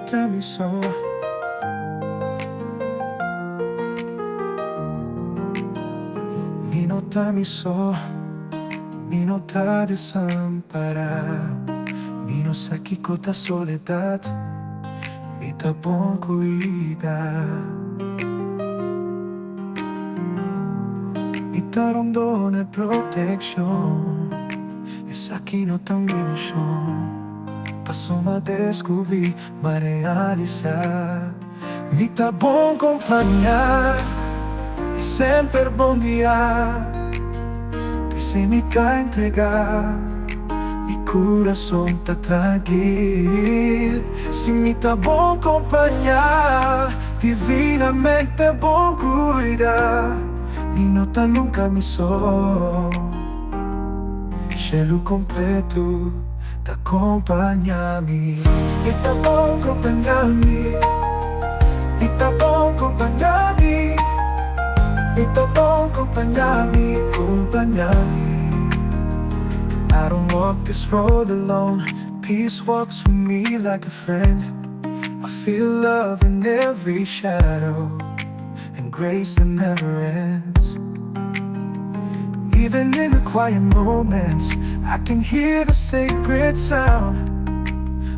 ta mi so. Mi no ta mi so, mi no ta desampará. Mi no sa kiko ta soledat, mi ta bon kuidá. Mi ta rondona e protekshon, esaki no ta un ilushon. Pasobra m'a deskubrí, m'a realisá. Mi ta bon kompañá i semper bon guiá. P'esei mi ta entregá, mi kurason ta trankil. Si mi ta bon kompañá, divinamente bon kuidá. Mi no ta nunka mi so. Shelu kompletu ta kompañá mi. Mi ta bon kompañá mi. Mi ta bon kompañá mi. Mi ta bon kompañá mi, kompañá mi. I don't walk this road alone. Peace walks with me like a friend. I feel love in every shadow and grace that never ends. Even in the quiet moments, I can hear the sacred sound.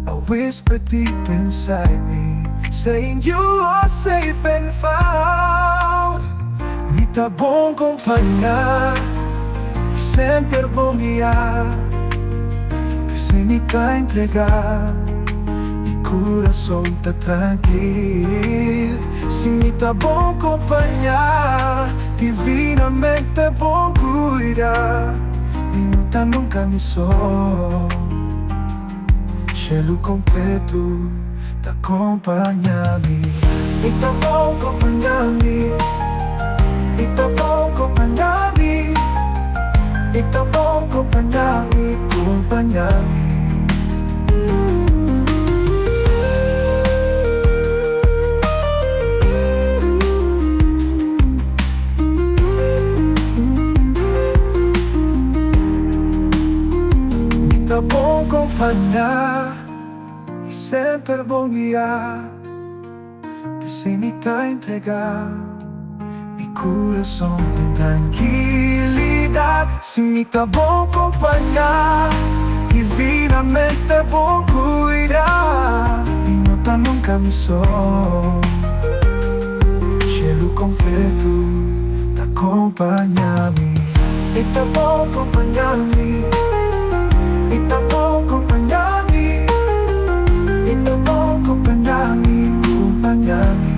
A whisper deep inside me, saying you are safe and found. Mi ta bon kompañá, i semper bon guiá. P'esei mi ta entregá, mi kurason ta trankil. Si mi ta bon kompañá, divinamente bon kuidá. Mi no ta nunka mi so. Shelu kompletu ta kompañá mi. Mi ta bon kompañá mi. Mi ta bon kompañá mi. Mi ta bon kompañá mi, kompañá mi. Mi ta bon kompañá i semper bon guiá. P'esei mi ta entregá mi kurason den trankilidat. Si mi ta bon kompañá, divinamente bon kuidá. Mi no ta nunka mi so. Shelu kompletu ta kompañá mi. Mi ta bon kompañá mi. Mi ta bon kompañá mi. Mi ta bon kompañá mi, kompañá mi.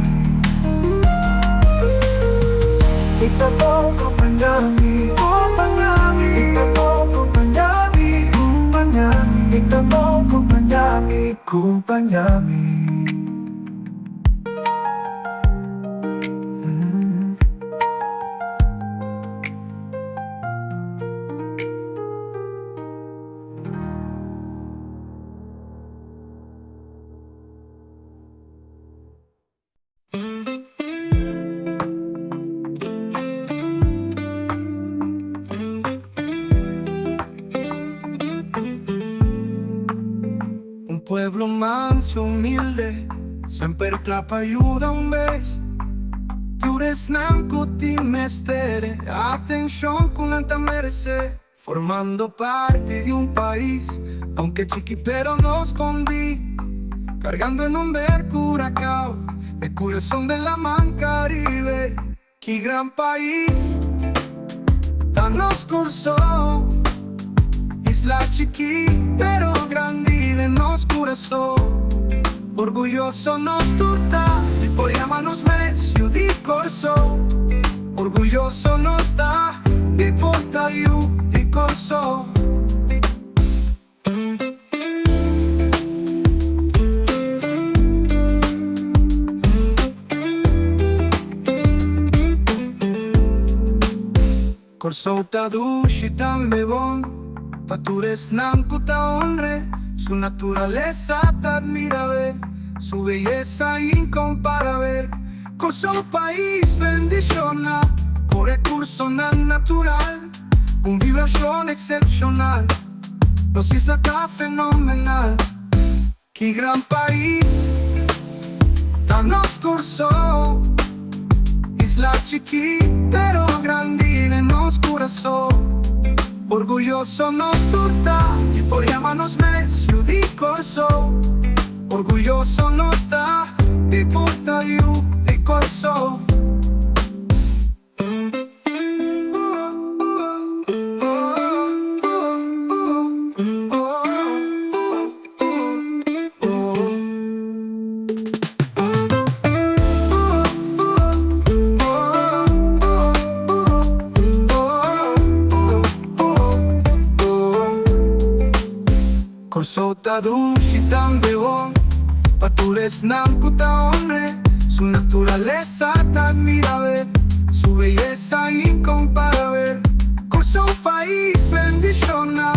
Mi ta bon kompañá mi, kompañá mi. Mi ta bon kompañá mi, kompañá mi. Mi ta bon kompañá mi, kompañá mi. Un pueblo manso y humilde, semper kla pa yuda un bes. Tur esnan ku tin mester e atenshon ku nan ta meresé. Formando parti di un pais, aunke chiki pero no skondí. Kargando e nomber Curacao, e kurason den laman Karibe. Ki gran pais ta nos Kòrsou, isla chikí pero grandi den nos kurason. Orguyoso nos tur ta di por yama nos mes yu di Kòrsou. Orguyoso nos ta di por ta yu di Kòrsou. Kòrsou ta dushi tambe bon pa tur esnan ku ta honr'é. Su naturalesa ta admirabel, su beyesa inkomparabel. Kòrsou pais bendishoná ku rekursonan natural. Un vibrashon eksepshonal, nos isla ta fenomenal. Ki gran pais! Ta nos Kòrsou. Isla chikí, pero grandi den nos kurason. Orguyoso nos tur ta di por yama nos mes yu di Kòrsou. Orguyoso nos ta di por ta yu di Kòrsou. Kòrsou ta dushi tambe bon pa tur esnan ku ta honr'é. Su naturalesa ta admirabel, su beyesa inkomparabel. Kòrsou pais bendishoná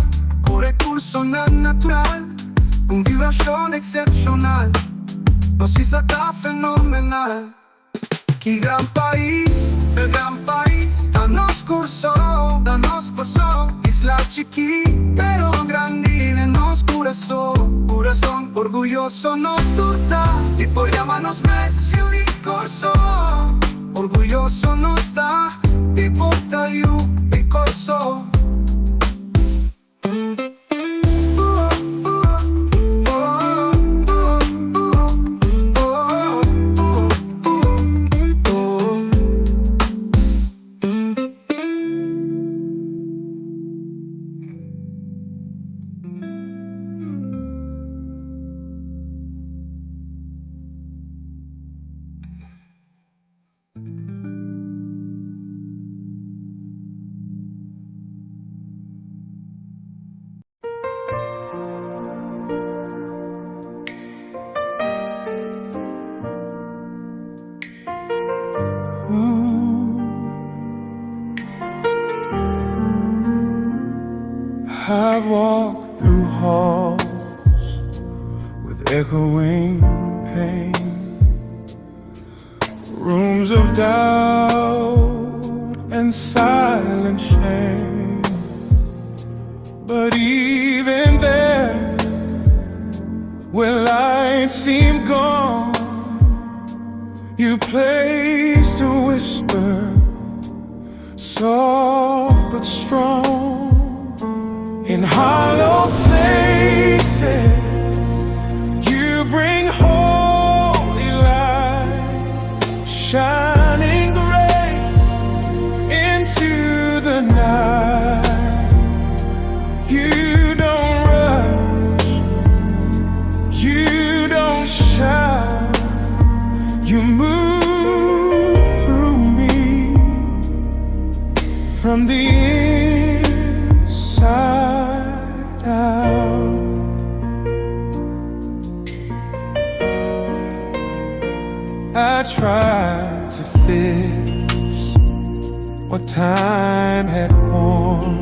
ku rekursonan natural, un vibrashon eksepshonal. Nos isla ta fenomenal. Ki gran pais, e gran pais, ta nos Kòrsou, ta nos Kòrsou. Isla chikí, pero grandi den nos kurason, kurason. Orguyoso nos tur ta di por yama nos mes yu di Kòrsou. Orguyoso nos ta di por ta yu di Kòrsou. I've walked through halls with echoing pain, rooms of doubt and silent shame. But even there, where light seemed gone, you placed a whisper, soft but strong. In hollow places, you bring holy light, shining grace into the night. You don't rush, you don't shout, you move through me from the inside out. I tried to fix what time had worn,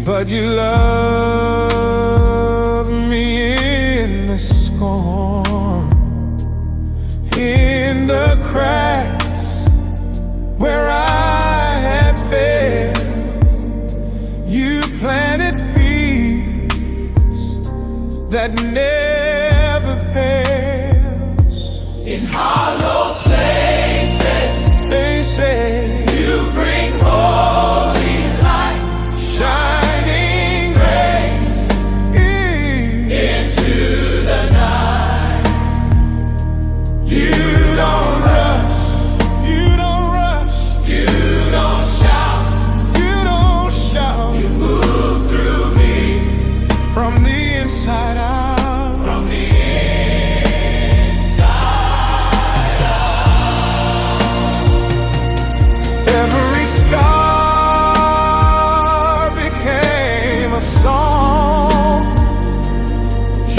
but you loved me in the scorn, in the cracks where I had failed. You planted peace that never pales. In hollow places, They say you bring holy light shining grace into the night. You don't rush, you don't rush, You don't shout, you don't shout. you move through me From the inside out. From the inside out. Every scar became a song.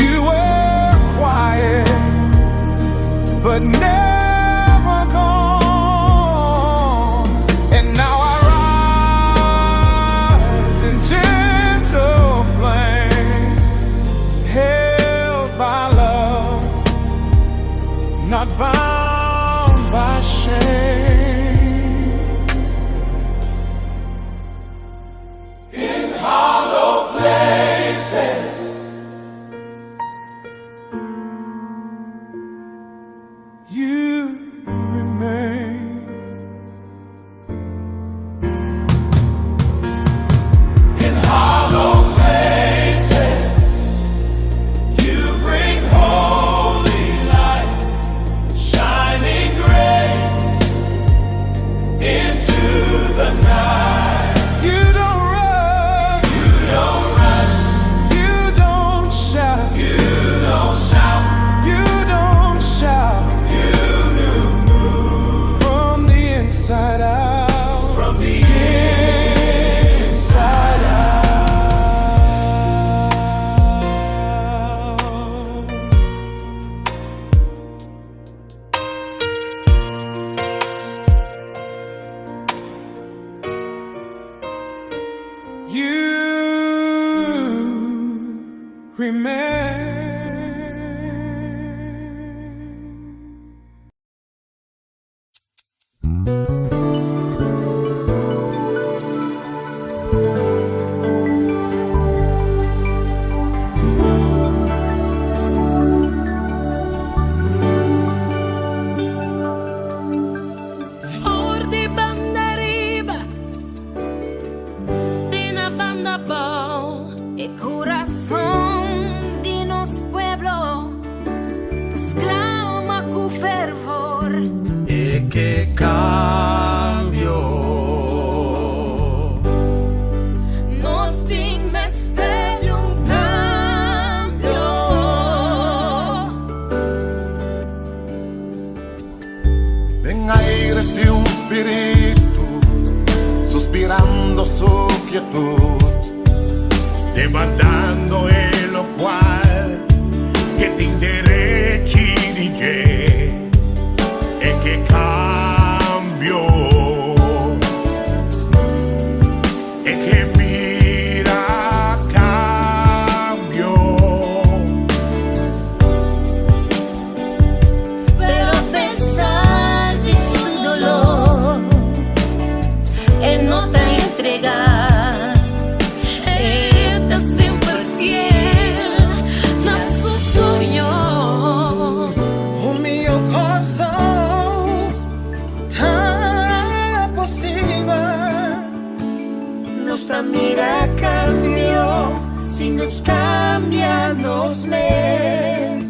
You were quiet, but never gone. And now I rise in gentle flame, held by love, not bound by shame. In hollow places. spiritu, suspirando su quietud, demandando e locual cu tin derechi di dje, e ke cambio, e ke mira cambio. Pero a pesar di su doló, e no ta entregá. E ta semper fiel na su soño. Un mihó Kòrsou ta posibel. Nos ta mira kambio si nos kambia nos mes.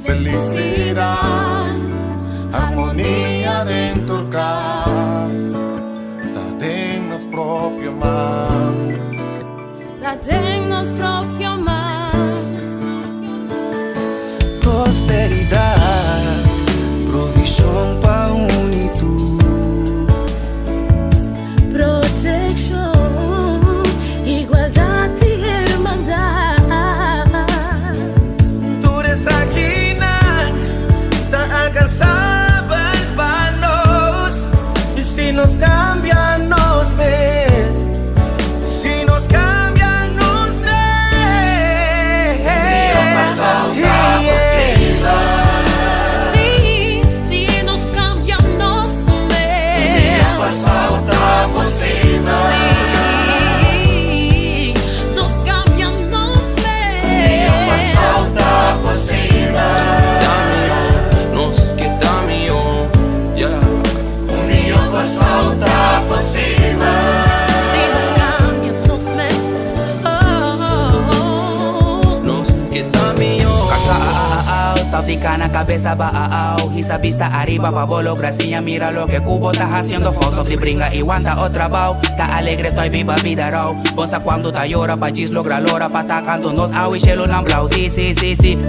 Felisidat, armonia den kas, ta den nos propio man. Ta den nos propio man. Prosperidat, provishon pa unitud. Protekshon, igualdat i hermandat. Tur esakinan ta alkansabel pa nos. I si nos kambia nos mes, si nos kambia nos mes, yeah. Si, si nos kambia nos mes. Si, nos kambia nos mes. Nos ke ta mihó, yeah. Si nos kambia nos mes. Oh, oh, oh. Nos ke ta mihó. Stop di kana kabes abou. Hisa bista ariba pa bo logra siña. Mira loke ku bo ta hasiendo. Stop di bringa i wanta otro abou. Ta alegre estoy biba bida rou. Bo sa kuantu ta yora pa djis logra lora pa ta kanto nos awe shelunan blou. Si.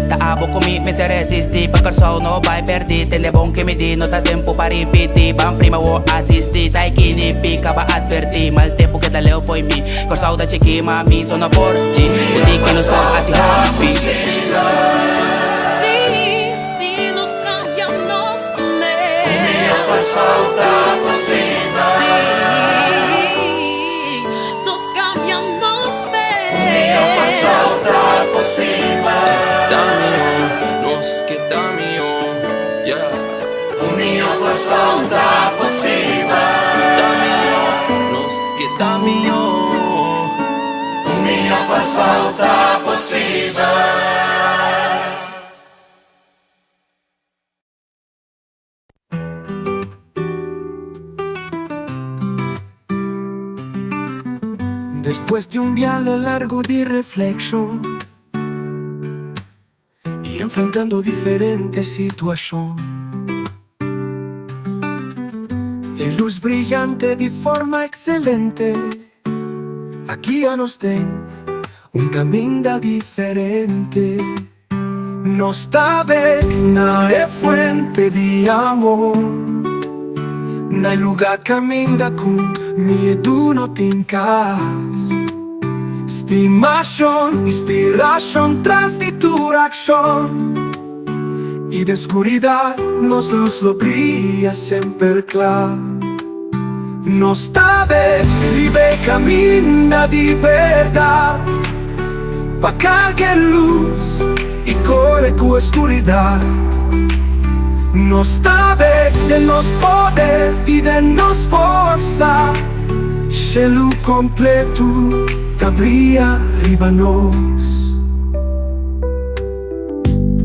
Ta abo ku mi mester resistí. Pa Kòrsou no bai pèrdí. Tende bon ku mi di no ta tempu pa ripití. Ban prima wo asistí. Ta kini pika pa atvertí. Mal tempu keda leu fo'i mi. Kòrsou ta chikí mami so no por chi. Butiki no stop hasi hopi. Si, si nos kambia nos mes. Si, nos kambia nos mes. Ta mihó, nos ke ta mihó, yeah. Ta mihó, nos ke ta mihó. Un mihó Kòrsou ta posibel. Despues di un biahe largu di reflekshon i enfrentando diferente situashon, e lus briyante di forma ekselente a guia nos den un kaminda diferente. Nos ta bèk na e fuente di amor, na e lugá kaminda ku miedu no tin kas. Stimashon, inspirashon tras di tur akshon, i den skuridat nos lus lo bria semper kla. Nos ta bèk riba e kaminda di bèrdat, pa karga e lus i kore ku e skuridat. Nos ta bèk den nos poder i den nos forsa, shelu kompletu ta bria riba nos.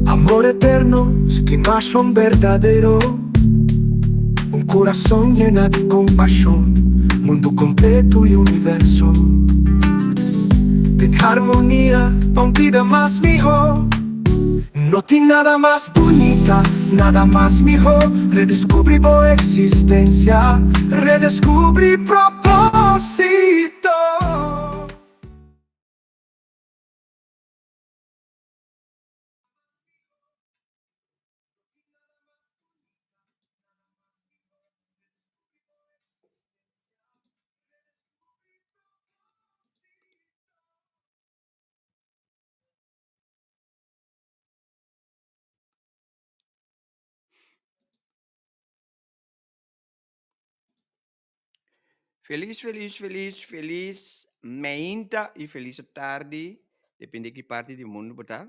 Amor eterno, stimashon berdadero, un kurason yena di kompashon, mundu kompletu i universo den harmonia pa un bida mas mihó. No tin nada mas bunita, nada mas mihó, redeskubrí bo eksistensia, redeskubrí propósito. Felis felis felis felis meinta y felis tardi depende ki parti di mundo bo ta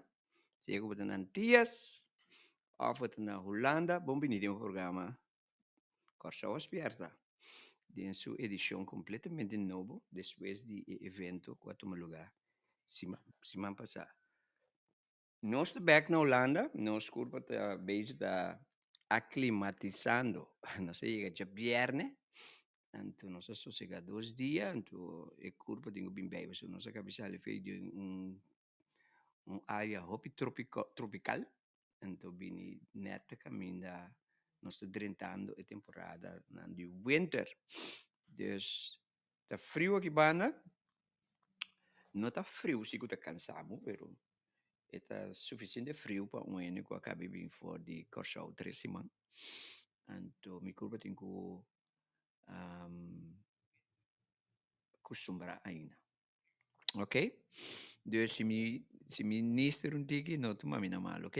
sea ku bo ta na Antillas of bo ta na Hulanda bon bini den bo programa Kòrsou a Spierta den su edishon kompletamente nobo despues di e evento ku a tuma luga siman pasa. Nos ta bek na Hulanda, nos kurpa ta bezig ta aklimatisando. Nos a yega djabièrnè, anto nos a sosegá dos dia, anto e kurpa tin ku bin bei pasobra nos a kabi sali for di un un área hopi tropikal, anto bini nèt ta kaminda nos ta drentando e temporadanan di winter. Dus ta friu aki banda, no ta friu si ku ta kansa bo, pero e ta sufisiente friu pa un hende ku a kabi bin for di Kòrsou tres siman. Anto mi kurpa tin ku kustumbrá ainda. Ok, dus si mi si mi nister un tiki no tuma mi na mal, ok.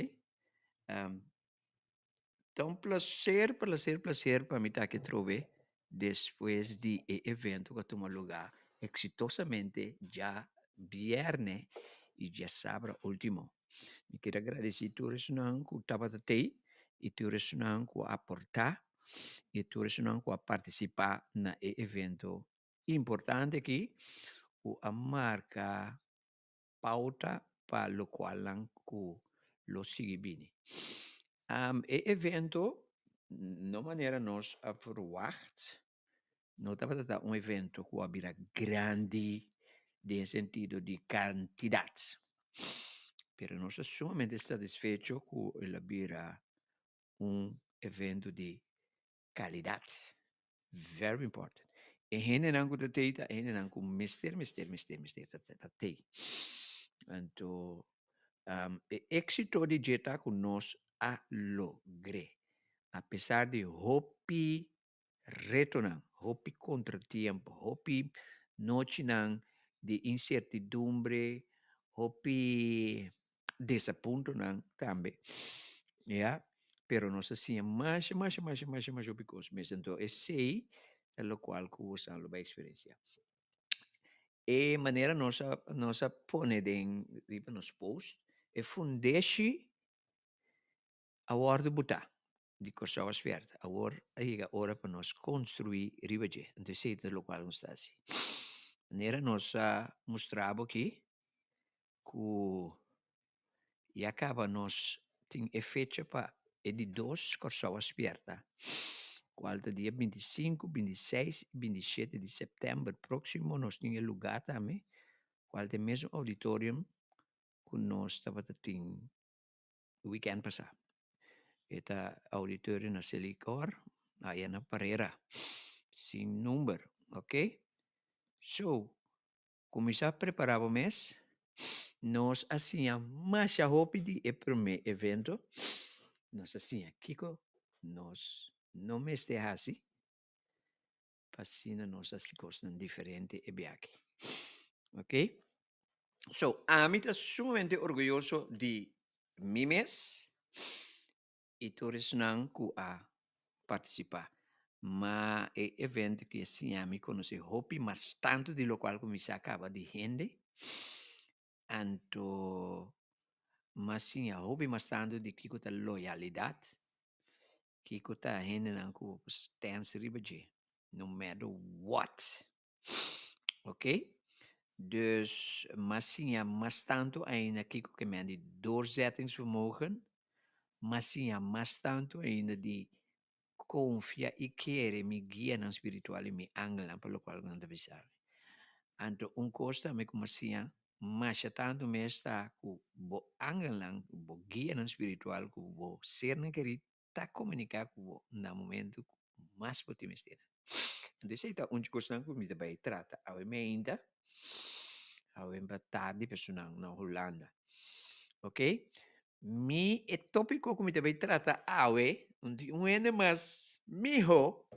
Ta un placer, placer, placer pa mi ta aki atrobe despues di e evento ku a tuma lugá eksitosamente djabièrnè i djasabra último. Mi kier a gradisí tur esnan ku tabata tei i tur esnan ku a aportá i tur esnan ku a partisipá na e evento importante aki ku a marka pauta pa lokualnan ku lo sigui bini. E evento no manera nos a verwagt, no tabata ta un evento ku a bira grandi den sentido di kantidat, pero nos ta sumamente satisfecho ku el a bira un evento di kalidat. Very important. E hendenan ku ta tei ta hendenan ku mester, mester, mester, mester ta ta tei. Anto e éksito di dje ta ku nos a logr'é. Apesar di hopi retonan, hopi kontratiempo, hopi nochinan di insertidumbre, hopi desapuntonan tambe, ya, pero nos a siña masha, masha, masha, masha, masha hopi kos mes, anto esei ta lokual ku boso lo bai eksperensiá. E manera nos a nos a pone den riba nos post, e fundeshi a wòrdu butá di Kòrsou a spièrta, awor a yega ora pa nos konstruí riba dje, anto esei ta lokual nos ta hasi. Manera nos a mustra bo aki ku ya kaba nos tin e fecha pa e di dos Kòrsou a spièrta, kual ta dia 25, 26 i 27 di sèptèmber próksimo nos tin e lugá tambe, kual ta e mesun ouditorium ku nos tabata tin weekend pasá. E ta auditorio na Selikor, aya na Parera, sin number, ok. So, kuminsá prepará bo mes. Nos a siña masha hopi di e promé evento. Nos a siña kiko nos no mester hasi pa asina nos hasi kosnan diferente e biaha. Ok. So, ami ta sumamente orguyoso di mi mes i tur esnan ku a partisipá. Ma e evento ki a siña mi konosé hopi mas tantu di lokual ku mi sa kaba di hende. Anto m'a siña hopi mas tantu di kiko ta loyalidat, kiko ta hendenan ku bo por stèns riba dje, no matter what. Ok, dus m'a siña mas tantu ainda kiko ke men di doorzettingsvermogen, m'a siña mas tantu ainda di konfia i kere mi guianan spiritual i mi angelnan pa lokual ku nan ta bisa mi. Anto un kos tambe ku m'a siña masha tantu mes ta ku bo angelnan, ku bo guianan spiritual, ku bo sernan kerí ta komuniká ku bo na momentu ku mas bo tin mester nan. Anto esei ta un dje kosnan ku mi ta bai trata awe meinta, awe tardi personan na Hulanda. Ok, mi e tópiko ku mi ta bai trata awe, un di un hende mas miho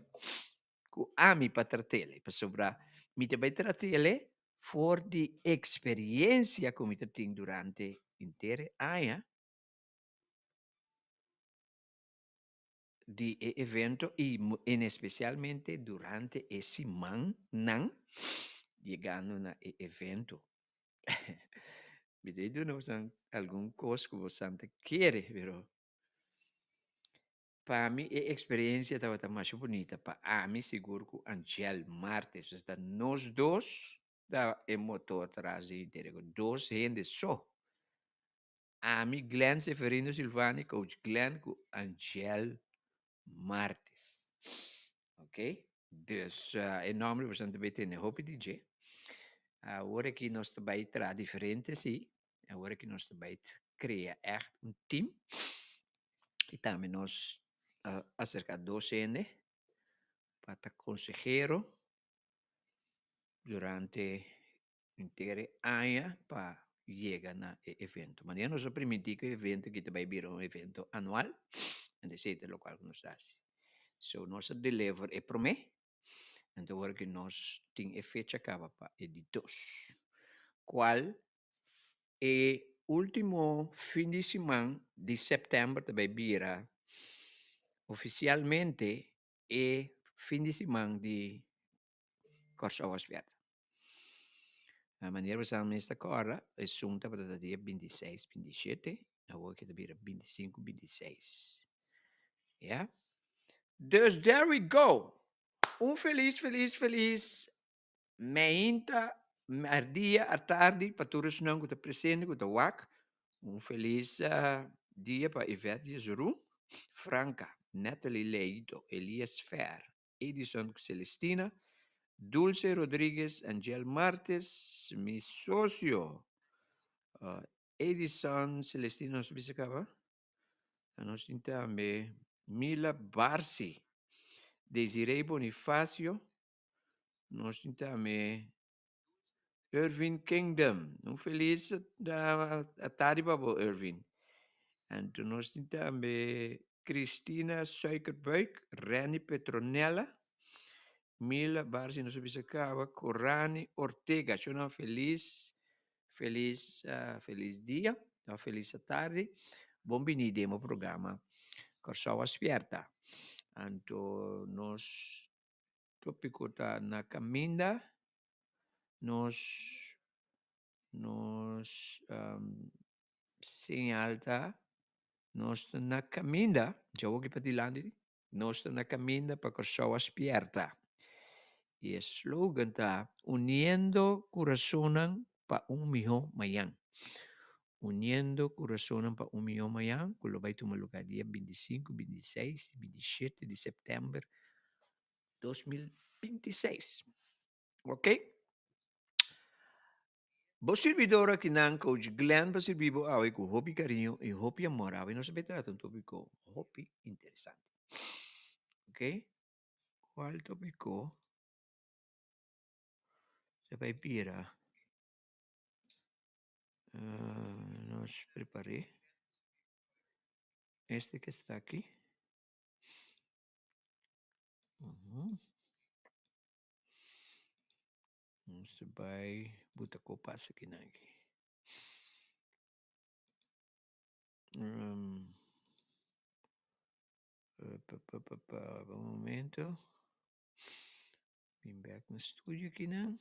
ku ami pa trat'el, pasobra mi ta bai trat'el for di eksperiensia ku mi ta tin durante henter e aña. di e evento i en espesialmente durante e simannan yegando na e evento. Mi ta duna boso algun kos ku boso ta kere, pero pa mi e eksperensia tabata masha bunita. Pa ami sigur ku Angel Martes, esta nos dos ta e motor tras di henter. Dos hende so. Ami, Glenn Seferino Silvani, Coach Glenn ku Angel Martes. Ok? Dus e nomber boso ta bay tene hopi di dje. Awor aki nos ta bay traha diferente si. Awor aki nos ta bay crea echt un team. Y tambe nos a acerca dos hende pa ta consehero durante henter e aña pa yega na e evento. Manera nos a primintí ku e evento aki ta bai bira un evento anual, anto esei ta lokual ku nos ta hasi. So nos a deliver e promé, anto awor ku nos tin e fecha kaba pa e di dos, kual e último fin di siman di sèptèmber ta bai bira ofisialmente e fin di siman di Kòrsou a spièrta. Na manera ku esnan mes ta kòrda, esun tabata ta dia bintiseis, bintishete, awor ke ta bira bintisinku, bintiseis. Ya. Dus there we go! Un felis, felis, felis meinta, mèrdia, atardi pa tur esnan ku ta presente, ku ta wak. Un felis dia pa Yvette Jesurun, Franca, Natalie Leito, Elias Fer, Edison Celestina, Dulce Rodriguez, Angel Martes, mi socio Edison Celestina nos ta bisa caba, nos tin tambe Mila Barsi, Desiree Bonifacio, nos tin tambe Irvin Kingdom, un feliz tardi pa bo Irvin. Anto nos tin tambe Christina Suikerbuik, Renny Petronella, Mila Barsi nos a bisa caba, Corani Ortega. Shona feliz, feliz, feliz dia, of feliz tardi. Bon bini den bo programa Kòrsou a Spierta. Anto nos Tópiko ta na kaminda nos nos señal ta nos ta na kaminda djawoki pa dilanti nos ta na kaminda pa Kòrsou a spièrta i e slogan ta uniendo kurasonnan pa un mihó mañan uniendo kurasonnan pa un mihó mañan ku lo bai tuma lugá dia 25, 26 i 27 di sèptèmber 2026. Ok? Bo sirbidor akinan, Coach Glenn, pa sirbi bo awe ku hopi kariño i hopi amor. Awe nos a bai trata un tópiko hopi interesante. Ok? Kual tópiko ta bai bira? Nos prepar'é. Este ke sta aki. Nos ta bai buta kopas aki nan aki. Un momento. Bin bek na studio aki nan.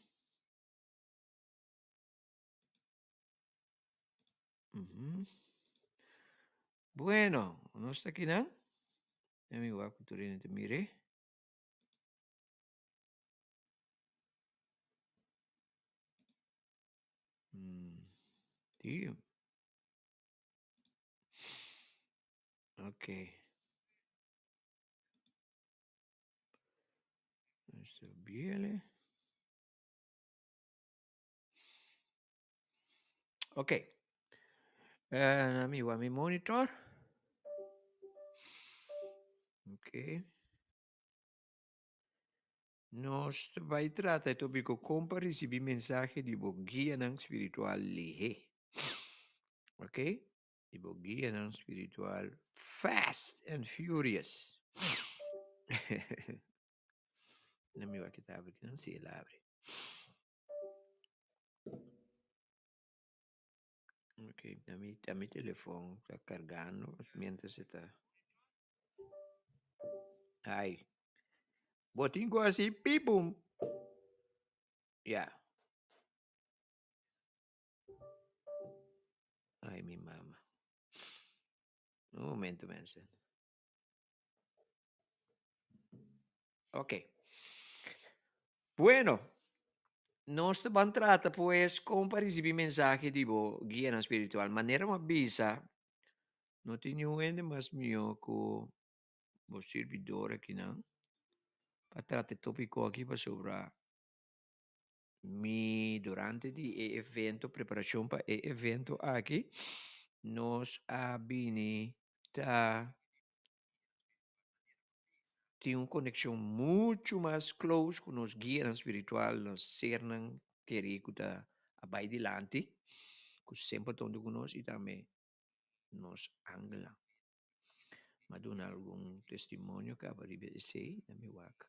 Bueno, nos ta aki nan. Mi wak ku tur hende ta mir'é. Tio. Ok. Nos ta biele. Ok. Mi wak mi monitor. Ok. Nos ta bai trata e tópiko kon pa risibí mensahe di bo guianan spiritual lihé. Ok. Di bo guianan spiritual fast and furious. Na mi wak ki ta abri kinan. Sí, el a abri. Ok, ta mi, ta mi telefon ta cargando mientras e ta. Ai. Bo tin ku hasi pipum. Ya. Ai mi mama. Un momento mensen. Ok. Bueno, nos ta ban trata pues kon pa risibí mensahe di bo guianan spiritual. Manera mi a bisa, no tin niun hende mas mihó ku bo sirbidor akinan pa trata e tópiko aki pasobra mi durante di e evento, preparashon pa e evento aki, nos a bini ta tin un konekshon muchu mas close ku nos guianan spiritual, nos sernan kerí ku ta a bai dilanti, ku semper ta huntu ku nos i tambe nos angelnan. Mi a duna algun testimonio kaba riba esei, na mi wak.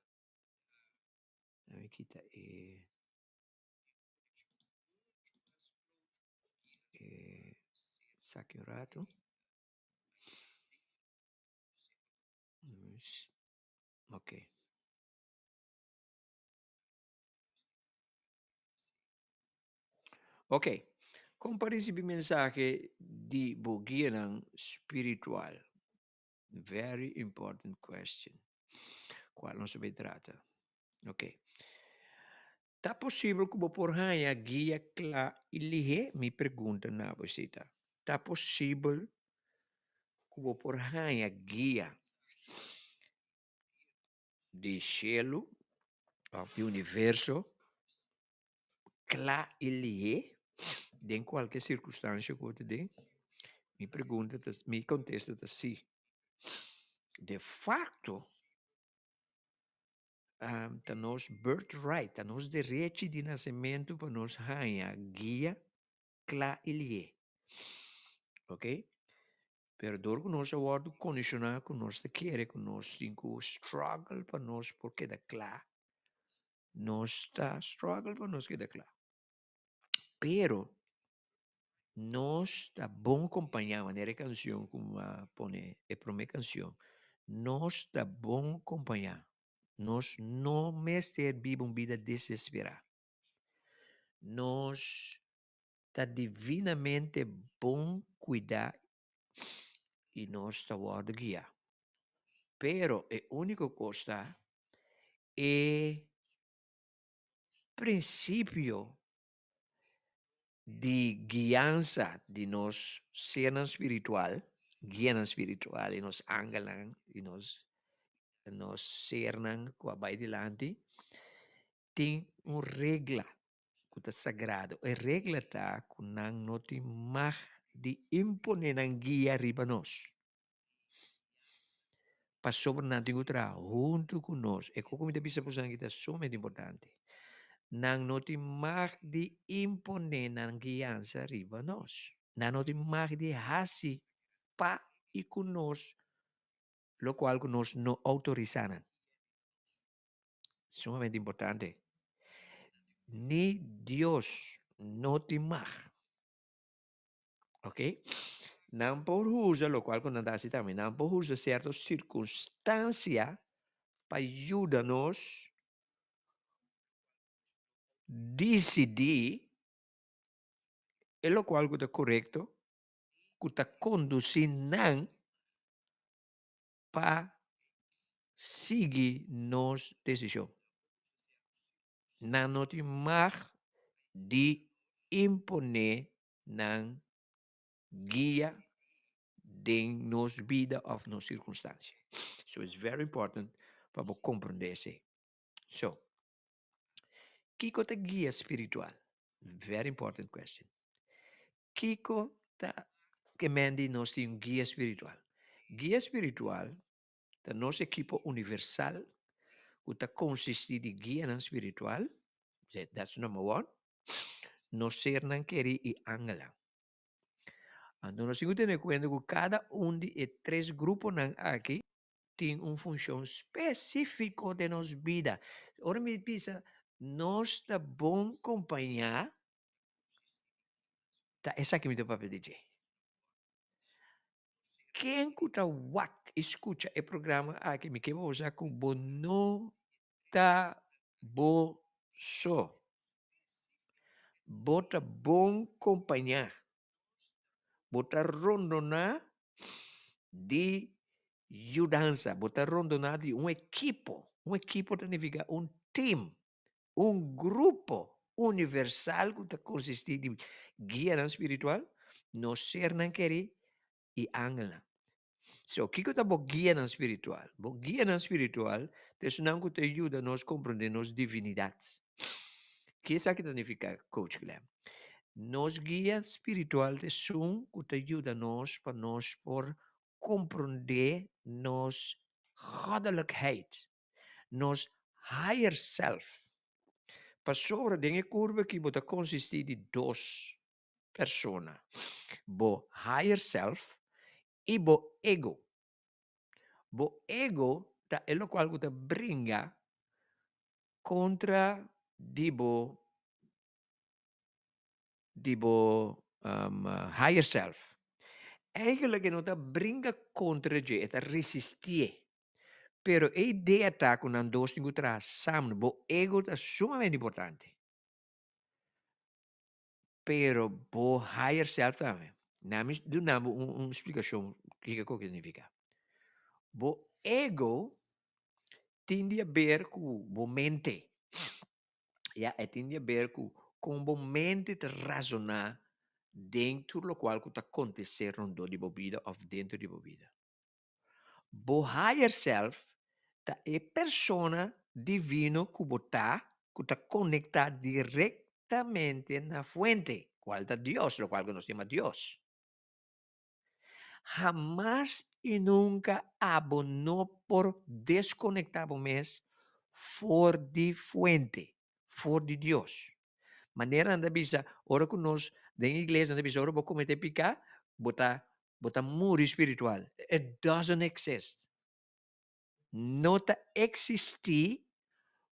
Na mi kita e e esaki un ratu. Ok. Ok. Kon pa risibi mensahe di bo guianan spiritual? Very important question. Kual nos ta bay trata. Ok. Ta posibel ku bo por haña guia kla i lihé? Mi pregunta na bo esei ta, Ta posibel ku bo por haña guia di shelu òf di universo kla i lihé den kualke sirkunstansia ku bo ta den? Mi pregunta ta, mi kontesta ta sí. De fakto, ta nos birthright, ta nos derechi di nasementu pa nos haña guia kla i lihé. Ok? Pero dor ku nos a wòrdu kondishoná ku nos ta kere ku nos tin ku struggle pa nos por keda kla, nos ta struggle pa nos keda kla. Pero nos ta bon kompañá, manera e kanshon ku mi a pone, e promé kanshon, nos ta bon kompañá. Nos no mester biba un bida desesperá. Nos ta divinamente bon kuidá i nos ta wòrdu guiá. Pero e úniko kos ta e prinsipio di guiansa di nos sernan spiritual, guianan spiritual i nos angelnan i nos nos sernan ku a bai dilanti, tin un regla ku ta sagrado. E regla ta ku nan no tin mag di imponé nan guia riba nos. Pasobra nan tin ku traha huntu ku nos. E koko mi ta bisa boso aki ta sumamente importante. Nan no tin mag di imponé nan guiansa riba nos. Nan no tin mag di hasi pa i ku nos lokual ku nos no outorisá nan. Sumamente importante. Ni Dios no tin mag. Ok? Nan por usa, lokual ku nan ta hasi tambe, nan por usa sierto sirkunstansia pa yuda nos disidí e lokual ku ta korekto, ku ta kondusí nan pa sigui nos desishon. Nan no tin mag di imponé nan guia den nos bida òf nos sirkunstansia. So it's very important pa bo komprondé esei. So, kiko ta guia spiritual? Very important question. Kiko ta ke men di nos tin un guia spiritual? Guia spiritual ta nos ekipo universal ku ta konsistí di guianan spiritual, that's number one, nos sernan kerí i angelnan. Anto nos tin ku tene kuenta ku kada un di e tres gruponan aki tin un funshon spesífiko den nos bida. Ora mi bisa nos ta bon kompañá, ta esaki mi ta papia di dje. Ken ku ta wak? i skucha e programa aki, mi ke bo sa ku bo no ta bo so. Bo ta bon kompañá. Bo ta rondoná di yudansa. Bo ta rondoná di un ekipo. Un ekipo ta nifiká un team, un grupo universal ku ta konsistí di guianan spiritual, nos sernan kerí i angelnan. So, kiko ta bo guianan spiritual? Bo guianan spiritual ta esunnan ku ta yuda nos komprondé nos divinidat. Ke esaki ta nifiká, Coach Glenn? Nos guia spiritual ta esun ku ta yuda nos pa nos por komprondé nos goddelijkheid, nos higher self. Pasobra den e kurba aki bo ta konsistí di dos persona, bo higher self i bo ego. Bo ego ta e lokual ku ta bringa kontra di bo di bo higher self. Eigenlijk e no ta bringa kontra dje, e ta resistié. Pero e idea ta ku nan dos tin ku traha samen. Bo ego ta sumamente importante. Pero bo higher self tambe. Na mi duna bo un, un splikashon kiko kiko significa. Bo ego tin di haber ku bo mente. Ya, e tin di haber ku kon bo mente ta razoná den tur lokual ku ta kontesé rondó di bo bida òf dentro di bo bida. Bo higher self ta e persona divino ku bo ta, ku ta konektá direktamente na fuente, kual ta Dios, lokual ku nos yama Dios. Hamas i nunka abo no por deskonektá bo mes for di fuente, for di Dios. Manera nan ta bisa, ora ku nos den iglesia nan ta bisa ora bo kometé piká, bo ta Bo ta muri spiritual. It doesn't exist. No ta existi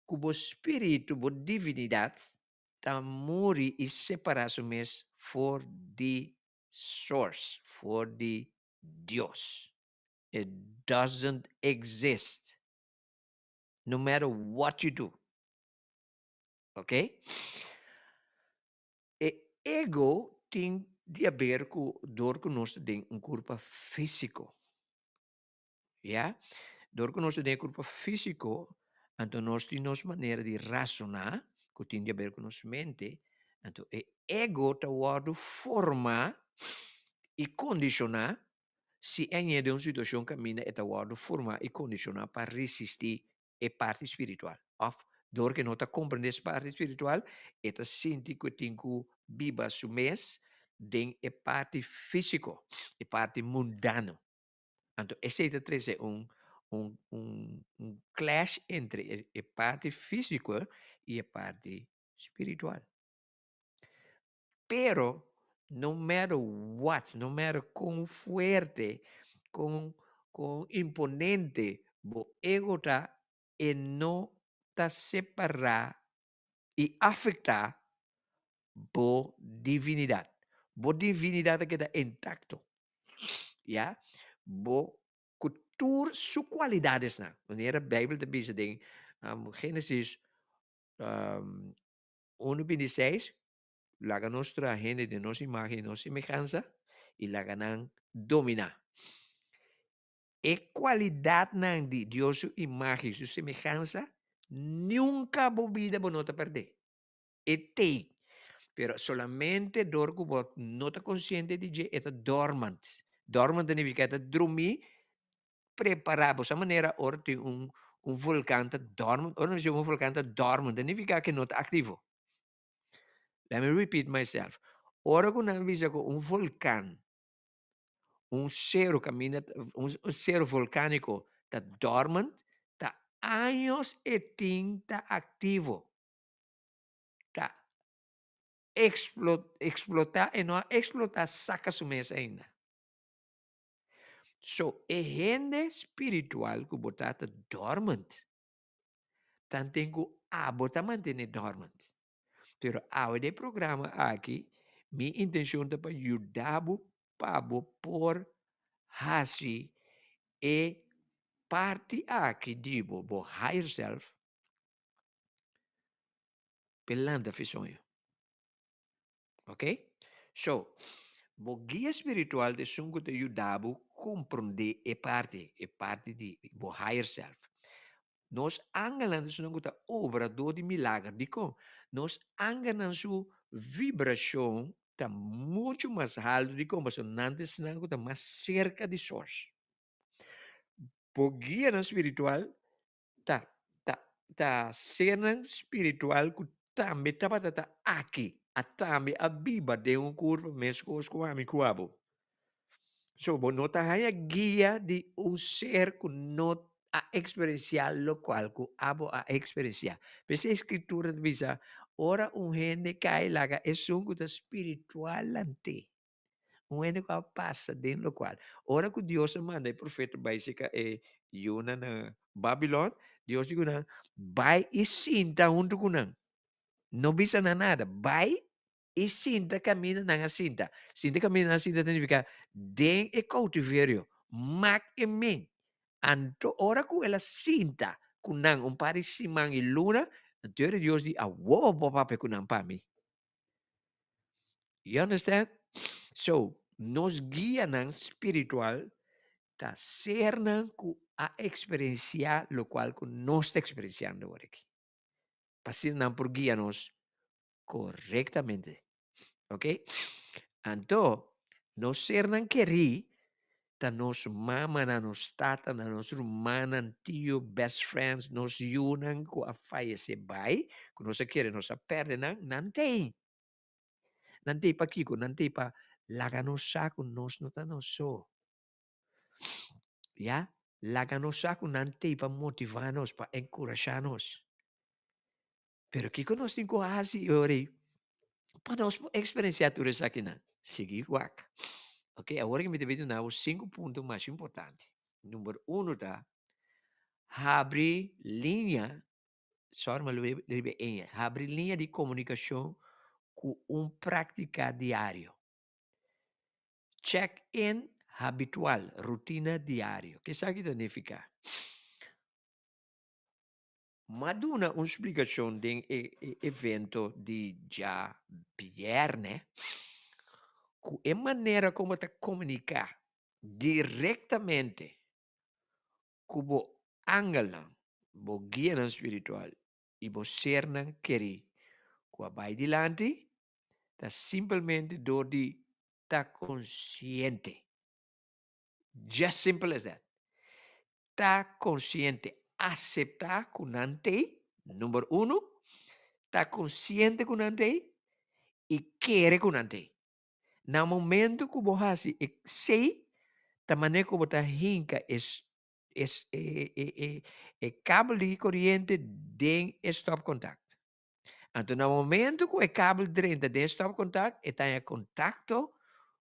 cu bo spiritu, bo divinidad, ta muri y separa su mes for di source, for di Dios. It doesn't exist. No matter what you do. Ok? E ego tin di haber ku dor ku nos ta den un kurpa físiko. Ya? Dor ku nos ta den e kurpa físiko, anto nos tin nos manera di rasoná ku tin di haber ku nos mente, anto e ego ta wòrdu formá i kondishoná si e hañ'é den un situashon kaminda e ta wòrdu formá i kondishoná pa resistí e parti spiritual of dor ke no ta comprende es parti spiritual e ta sinti ku e tin ku biba su mes den e parti fisico, e parti mundano. Anto esei ta trese un un un un clash entre e e parti fisico i e parti spiritual. Pero no matter what, no matter kon fuerte, kon kon imponente bo ego ta, e no ta separá i afektá bo divinidat. Bo divinidat ta keda intakto. Ya, bo ku tur su kualidadesnan. Manera Beibel ta bisa den Génesis 1:26, Laga nos traha hende den nos imágen i nos semehansa i laga nan dominá. E kualidatnan di Dios su imágen i su semehansa nunka bo bida bo no ta pèrdè. E t'ei. Pero solamente dor ku bo no ta konsiente di dje e ta dormant. Dormant ta nifiká e ta drumí prepará bo sa manera ora tin un un volkan ta dormant ora nos bisa un volkan ta dormant ta nifiká ku e no ta aktivo. Let me repeat myself. Ora ku nan bisa ku un volkan, un sero kaminda, un sero volkániko ta dormant, ta años e tin ta aktivo. Ta eksplotá, e no a eksplotá saka su mes ainda. So e hende spiritual ku bo ta ta dormant. Tanten ku abo ta mantené dormant. Pero awe den e programa aki mi intenshon ta pa yuda bo pa bo por hasi E parti aki di bo, bo higher self, p'e lanta fi soño. Ok? So, bo guia spiritual ta esun ku ta yuda bo komprondé e parti, e parti di bo higher self. Nos angelnan ta esunnan ku ta obra dor di milager. Dikon? Nos angelnan su vibrashon ta muchu mas haltu. Dikon? Pasobra nan ta esnan ku ta mas serka di Source. Bo guianan spiritual ta ta ta sernan spiritual ku tambe tabata ta aki, a tambe a biba den un kurpo meskos ku ami ku abo. So bo no ta haña guia di un ser ku no a eksperensiá lokual ku abo a eksperensiá. P'esei e Skritura ta bisa, Ora un hende kai laga esun ku ta spiritual lant'é. Un hende ku a pasa den lokual. Ora ku Dios a manda e profeta bai seka e yunan na Babilon, Dios di ku nan, Bai i sinta huntu ku nan. No bisa nan nada. Bai i sinta kaminda nan a sinta. Sinta kaminda nan a sinta ta nifiká den e koutiverio, mak e min. Anto ora ku el a sinta ku nan un par di siman i luna, anto ora Dios di, Awor bo papia ku nan pa mi. You understand? So, nos guianan spiritual ta sernan ku a eksperensiá lokual ku nos ta eksperensiando awor aki. Pa asina nan por guia nos korektamente. Ok? Anto, nos sernan kerí ta nos mamanan, nos tatanan, nos rumannan, tio, best friends, nos yunan ku a fayesé bai, ku nos a kere nos a pèrdè nan, nan t'ei. Nan t'ei pakiko? Nan t'ei pa laga nos sa ku nos no ta nos so. Ya, laga nos sa ku nan t'ei pa motivá nos, pa enkurashá nos. Pero kiko nos tin ku hasi e ora ei pa nos por eksperensiá tur esakinan? Sigui wak. Oke, awor aki mi ta bin duna bo sinku punto mas importante. Number uno ta, habri liña, sòri mi a lubida riba e eña, habri liña di komunikashon ku un práktika diario. Check in habitual, rutina diario. Ke esaki ta nifiká? M'a duna un splikashon den e evento di djabièrnè ku e manera kon bo ta komuniká direktamente ku bo angelnan, bo guianan spiritual i bo sernan kerí ku a bai dilanti ta simpelmente dor di ta konsiente. Just simple as that. Ta konsiente, aseptá ku nan t'ei, number uno, ta konsiente ku nan t'ei i kere ku nan t'ei. Na momento ku bo hasi esei, ta manera ku bo ta hinka e e e kabel di koriente den e stopcontact. Anto na momento ku e kabel drenta den e stopcontact, e ta haña kontakto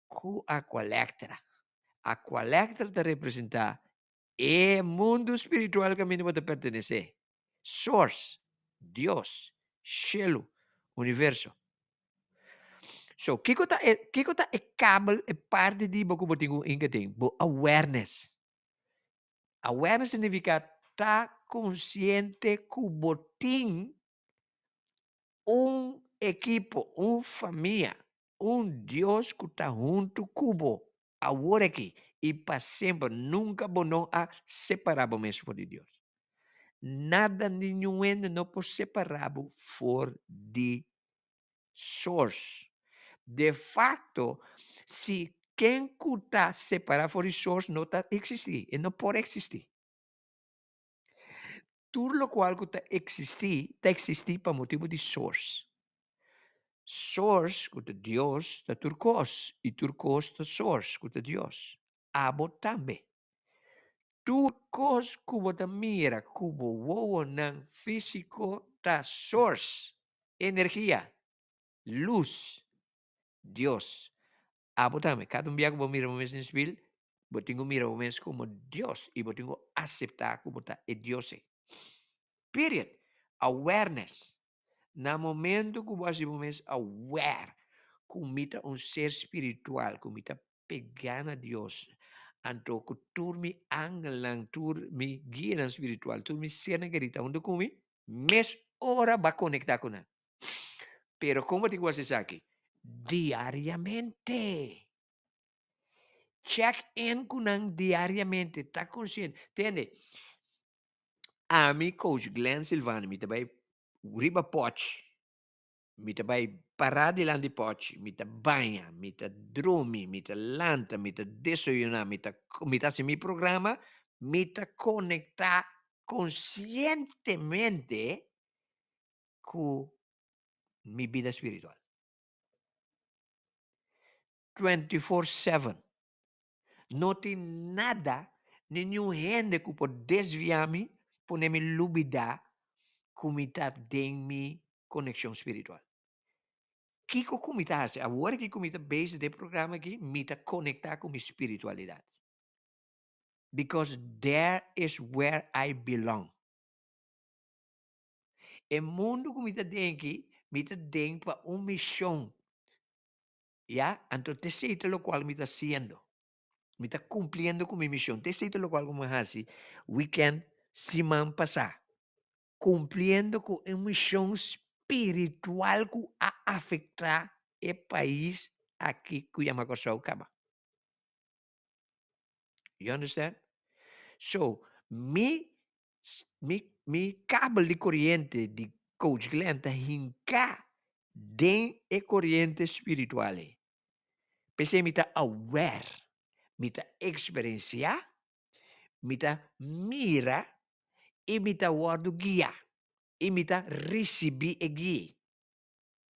Ku Aqualectra? Aqualectra ta representá e mundu spiritual kaminda bo ta pertenesé, Source, Dios, shelu, universo. So, kiko ta e, kiko ta e kabel, e parti di bo ku bo tin ku inka den? Bo awareness. Awareness signifiká ta konsiente ku bo tin un ekipo, un famia, Un Dios ku ta huntu ku bo awor aki i pa semper. Nunka bo no a separá bo mes for di Dios. Nada ni niun hende no por separá bo for di Source. De facto, si ken ku ta separá for di Source no ta eksistí, e no por eksistí. Tur lokual ku ta eksistí, ta eksistí pa motibu di Source. Source, ku ta Dios, ta tur kos, i tur kos ta Source, ku ta Dios. Abo tambe. Tur kos ku bo ta mira ku bo wowonan físiko ta Source, energia, lus, Dios. Abo tambe, kada un bia ku bo mira bo mes den spil, bo tin ku mira bo mes komo Dios i bo tin ku aseptá ku bo ta e Dios ei. Period. Awareness. Na momento ku bo hasi bo mes aware ku mi ta un ser spiritual, ku mi ta pegá na Dios. Anto ku tur mi angelnan, tur mi guianan spiritual, tur mi sernan kerí ta huntu ku mi, mes ora bo a konektá ku nan. Pero kon bo tin ku hasi esaki? Diariamente. Check in ku nan diariamente, ta konsiente. Tende, ami coach Glenn Silvani mi ta bai riba pòchi. Mi ta bai pará dilanti pòchi, mi ta baña, mi ta drumi, mi ta lanta, mi ta desayuná, mi ta mi ta hasi mi programa, mi ta konektá konsientemente ku mi bida spiritual. 24/7. No tin nada ni niun hende ku por desviá mi, pone mi lubidá ku mi ta den mi konekshon spiritual. Kiko ku mi ta hasi awor aki ku mi ta bezig den e programa aki, mi ta konektá ku mi spiritualidat. Because there is where I belong. E mundu ku mi ta den aki, mi ta den pa un mishon. Ya, anto ta esei ta lokual mi ta hasiendo. Mi ta kumpliendo ku mi mishon. Ta esei ta lokual ku mi a hasi wikènt siman pasá. Kumpliendo ku e mishon spiritual ku a afektá e pais aki ku yama Kòrsou kaba. You understand? So, mi mi mi kabel di koriente di Coach Glenn ta hinká den e koriente spiritual ei. P'esei mi ta aware, mi ta eksperensiá, mi ta mira i mi ta wòrdu guiá i mi ta risibí e guia ei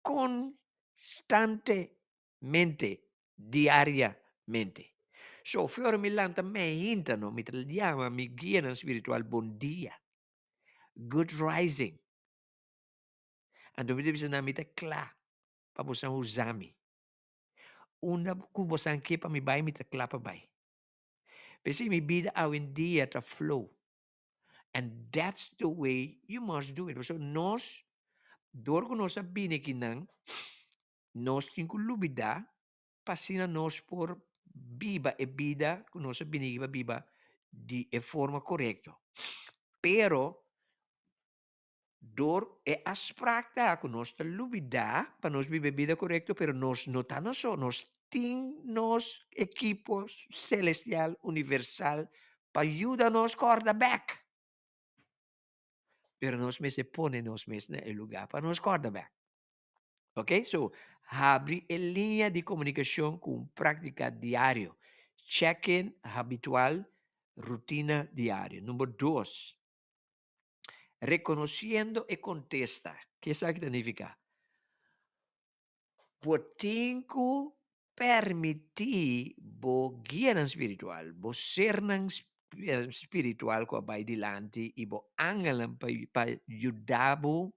konstantemente, diariamente. So, fi ora mi lanta meinta no, mi ta yama mi guianan spiritual bon dia, good rising. Anto mi ta bisa nan mi ta kla pa bosan usa mi. Unda ku bosan ke pa mi bai mi ta kla pa bai. P'esei mi bida awendia ta flow. And that's the way you must do it. Pasobra nos, dor ku nos a bini akinan, nos tin ku lubida pa asina nos por biba e bida ku nos a bini aki pa biba di e forma korekto. Pero Dor e afspraak ta ku nos ta lubidá pa nos biba e bida korekto, pero nos no ta nos so, nos tin nos ekipo selestial universal pa yuda nos kòrda bèk. Pero nos mester pone nos mes na e lugá pa nos kòrda bèk. Ok, so habri e liña di komunikashon ku un práktika diario, check-in habitual, rutina diario. Number dos. Reconociendo e contesta. Ke esaki ta nifica? Bo tin cu permiti bo guianan spiritual, bo sernan spiritual cu a bay dilanti y bo angelnan pa yuda bo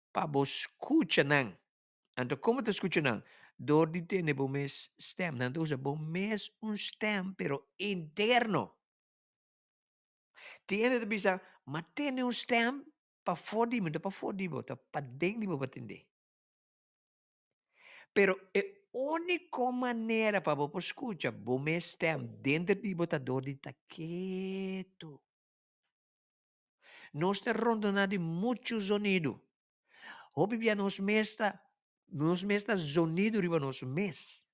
pa bo scucha nan. Anto como ta scucha nan? Door di tende bo mes stem. Nan ta usa bo mes un stem pero interno. Tin hende ta bisa, Ma tende un stem pafó di mi, no ta pafó di bo, ta paden di bo pa tend'é. Pero e úniko manera pa bo por skucha bo mes stem denter di bo ta dor di ta ketu. Nos ta rondoná di muchu zonidu. Hopi bia nos mes ta nos mes ta zonidu riba nos mes.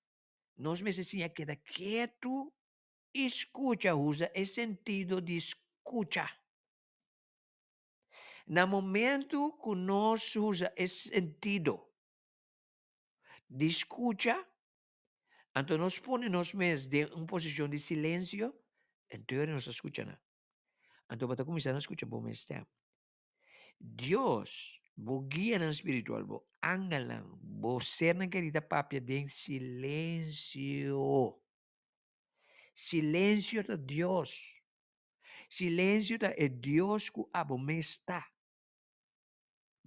Nos mester siña keda ketu I skucha usa e sentido di skucha. Na momentu ku nos usa e sentido di skucha, anto nos pone nos mes den un posishon di silensio, enton ora nos ta skucha nan. Anto bo ta kuminsá na skucha bo mes stèm. Dios, bo guianan spiritual, bo angelnan, bo sernan kerí ta papia den silensio. Silencio ta Dios. Silencio ta e Dios cu abo mes ta.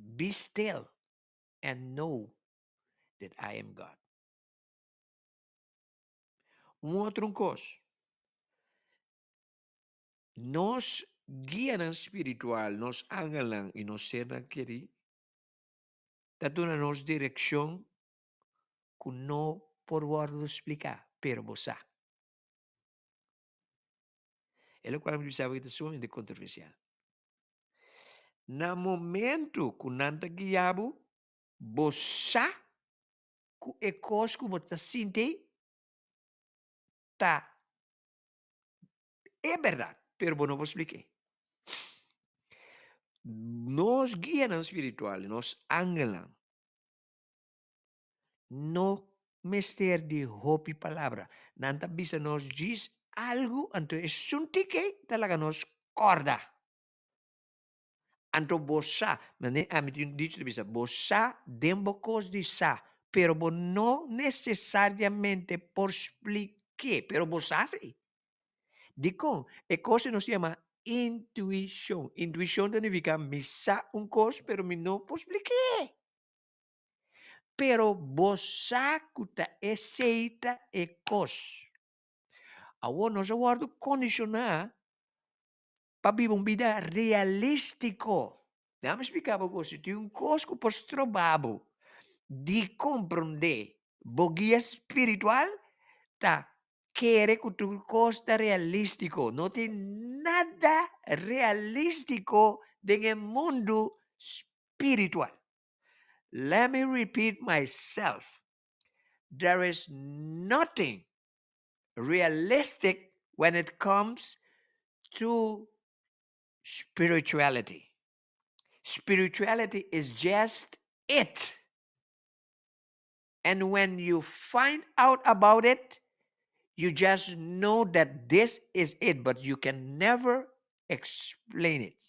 Be still and know that I am God. Un otro un cos. Nos guianan spiritual, nos angelnan y nos sernan keri ta duna nos direccion ku no por wòrdu spliká, pero bo sa. E lokual mi bisa bo ta sumamente kontroversial. Na momento ku nan ta guia bo, bo sa ku e kos ku bo ta sinti ta e bèrdat, pero bo no por splik'é. Nos guianan spiritual, nos angelnan, no mester di hopi palabra. Nan ta bisa nos djis algu, anto esun tiki ta laga nos kòrda. Anto bo sa, mane ami tin un dicho ta bisa, bo sa den bo kos di sa, pero bo no nesesariamente por splik'é, pero bo sa si. Dikon? E kos ei nos yama intuishon. Intuishon ta nifiká mi sa un kos pero mi no por splik'é. Pero bo sa ku ta esei ta e kos. Awor nos a wòrdu kondishoná pa biba un bida realístiko. Dame splika bo ku si tin un kos ku por stroba bo di komprondé bo guia spiritual ta kere ku tur kos ta realístiko. No tin nada realístiko den e mundu spiritual. Let me repeat myself, there is nothing realistic when it comes to spirituality. Spirituality is just it. And when you find out about it, you just know that this is it, but you can never explain it.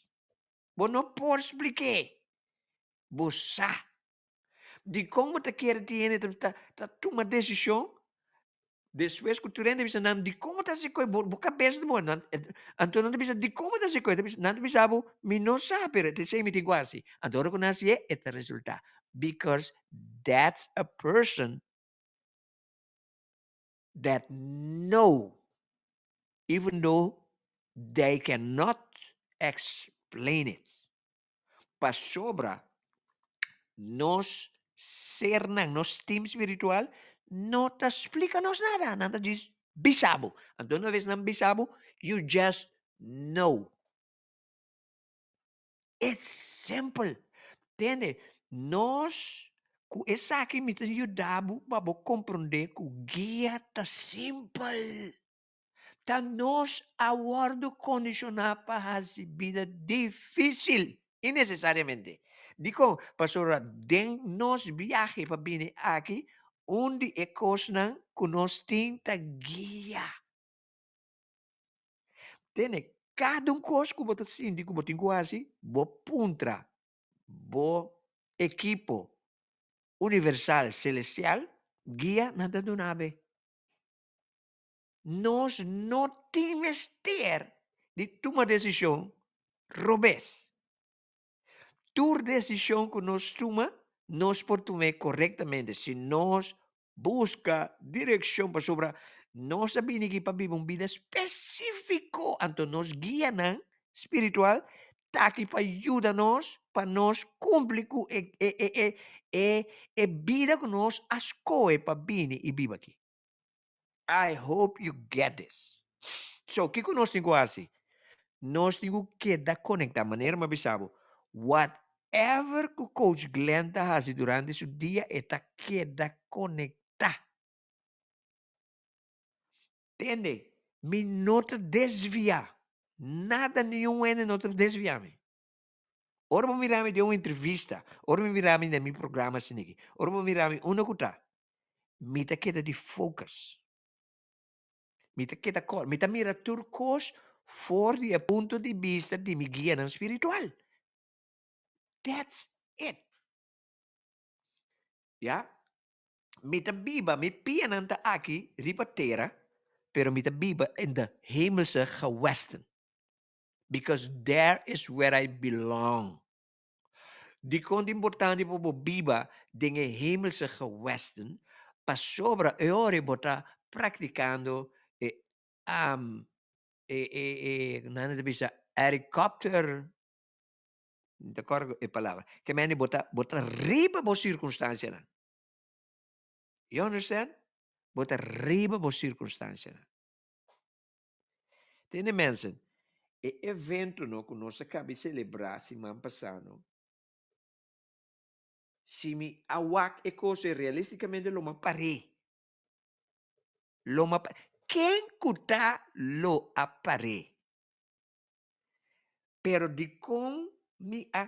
Bo no por splik'é. Bo sa. Dikon bo ta kere tin hende ta ta tuma desishon despues ku tur hende bisa nan dikon bo ta hasi kos bo kabes ta bon anto nan ta bisa dikon bo ta hasi kos nan ta bisa bo mi no sa pero ta esei mi tin ku hasi anto ora ku nan hasié e ta resulta because that's a person that know even though they cannot explain it. Pasobra nos sernan, nos team spiritual, no ta splika nos nada. Nan ta djis bisa bo. Anto una vez nan bisa bo, you just know. It's simple. Tende, nos ku esaki mi ta yuda bo pa bo komprondé ku guia ta simpel. Ta nos a wòrdu kondishoná pa hasi bida difísil innesesariamente. Dikon? Pasobra den nos biahe pa bini aki, un di e kosnan ku nos tin ta guia. Tene, kada un kos ku bo ta sinti ku bo tin ku hasi, bo puntra bo ekipo universal selestial guia, nan ta duna bo. Nos no tin mester di tuma desishon robes. Tur desishon ku nos tuma, nos por tum'é korektamente si nos buska direkshon pasobra nos a bini aki pa biba un bida spesífiko, anto nos guianan spiritual ta aki pa yuda nos pa nos kumpli ku e e e e bida ku nos a skohe pa bini i biba aki. I hope you get this. So, kiko nos tin ku hasi? Nos tin ku keda konektá. Manera mi a bisa bo, whatever ku Coach Glenn ta hasi durante su dia, e ta keda konektá. Tende, mi no ta desviá. Nada, niun hende no ta desviá mi. Ora bo mira mi den un entrevista, ora bo mira mi den mi programa asin'aki, ora bo mira mi unda ku ta, mi ta keda di focus. Mi ta keda kor, mi ta mira tur kos for di e punto di bista di mi guianan spiritual. That's it. Ya? Mi ta biba, mi pianan ta aki riba tera, pero mi ta biba in de hemelse gewesten. Because there is where I belong. Dikon ta importante pa bo biba den e hemelse gewesten? Pasobra e ora ei bo ta praktikando e e e e nan ta bisa helikopter, mi ta kòrda e palabra, ke mende bo ta bo ta riba bo sirkunstansianan. You understand? Bo ta riba bo sirkunstansianan. Tende mensen, e evento no ku nos a kabi selebrá siman pasá no, si mi a wak e kos ei realistikamente lo mi a par'é. Lo mi a par'é. Ken ku ta lo a par'é. Pero dikon mi a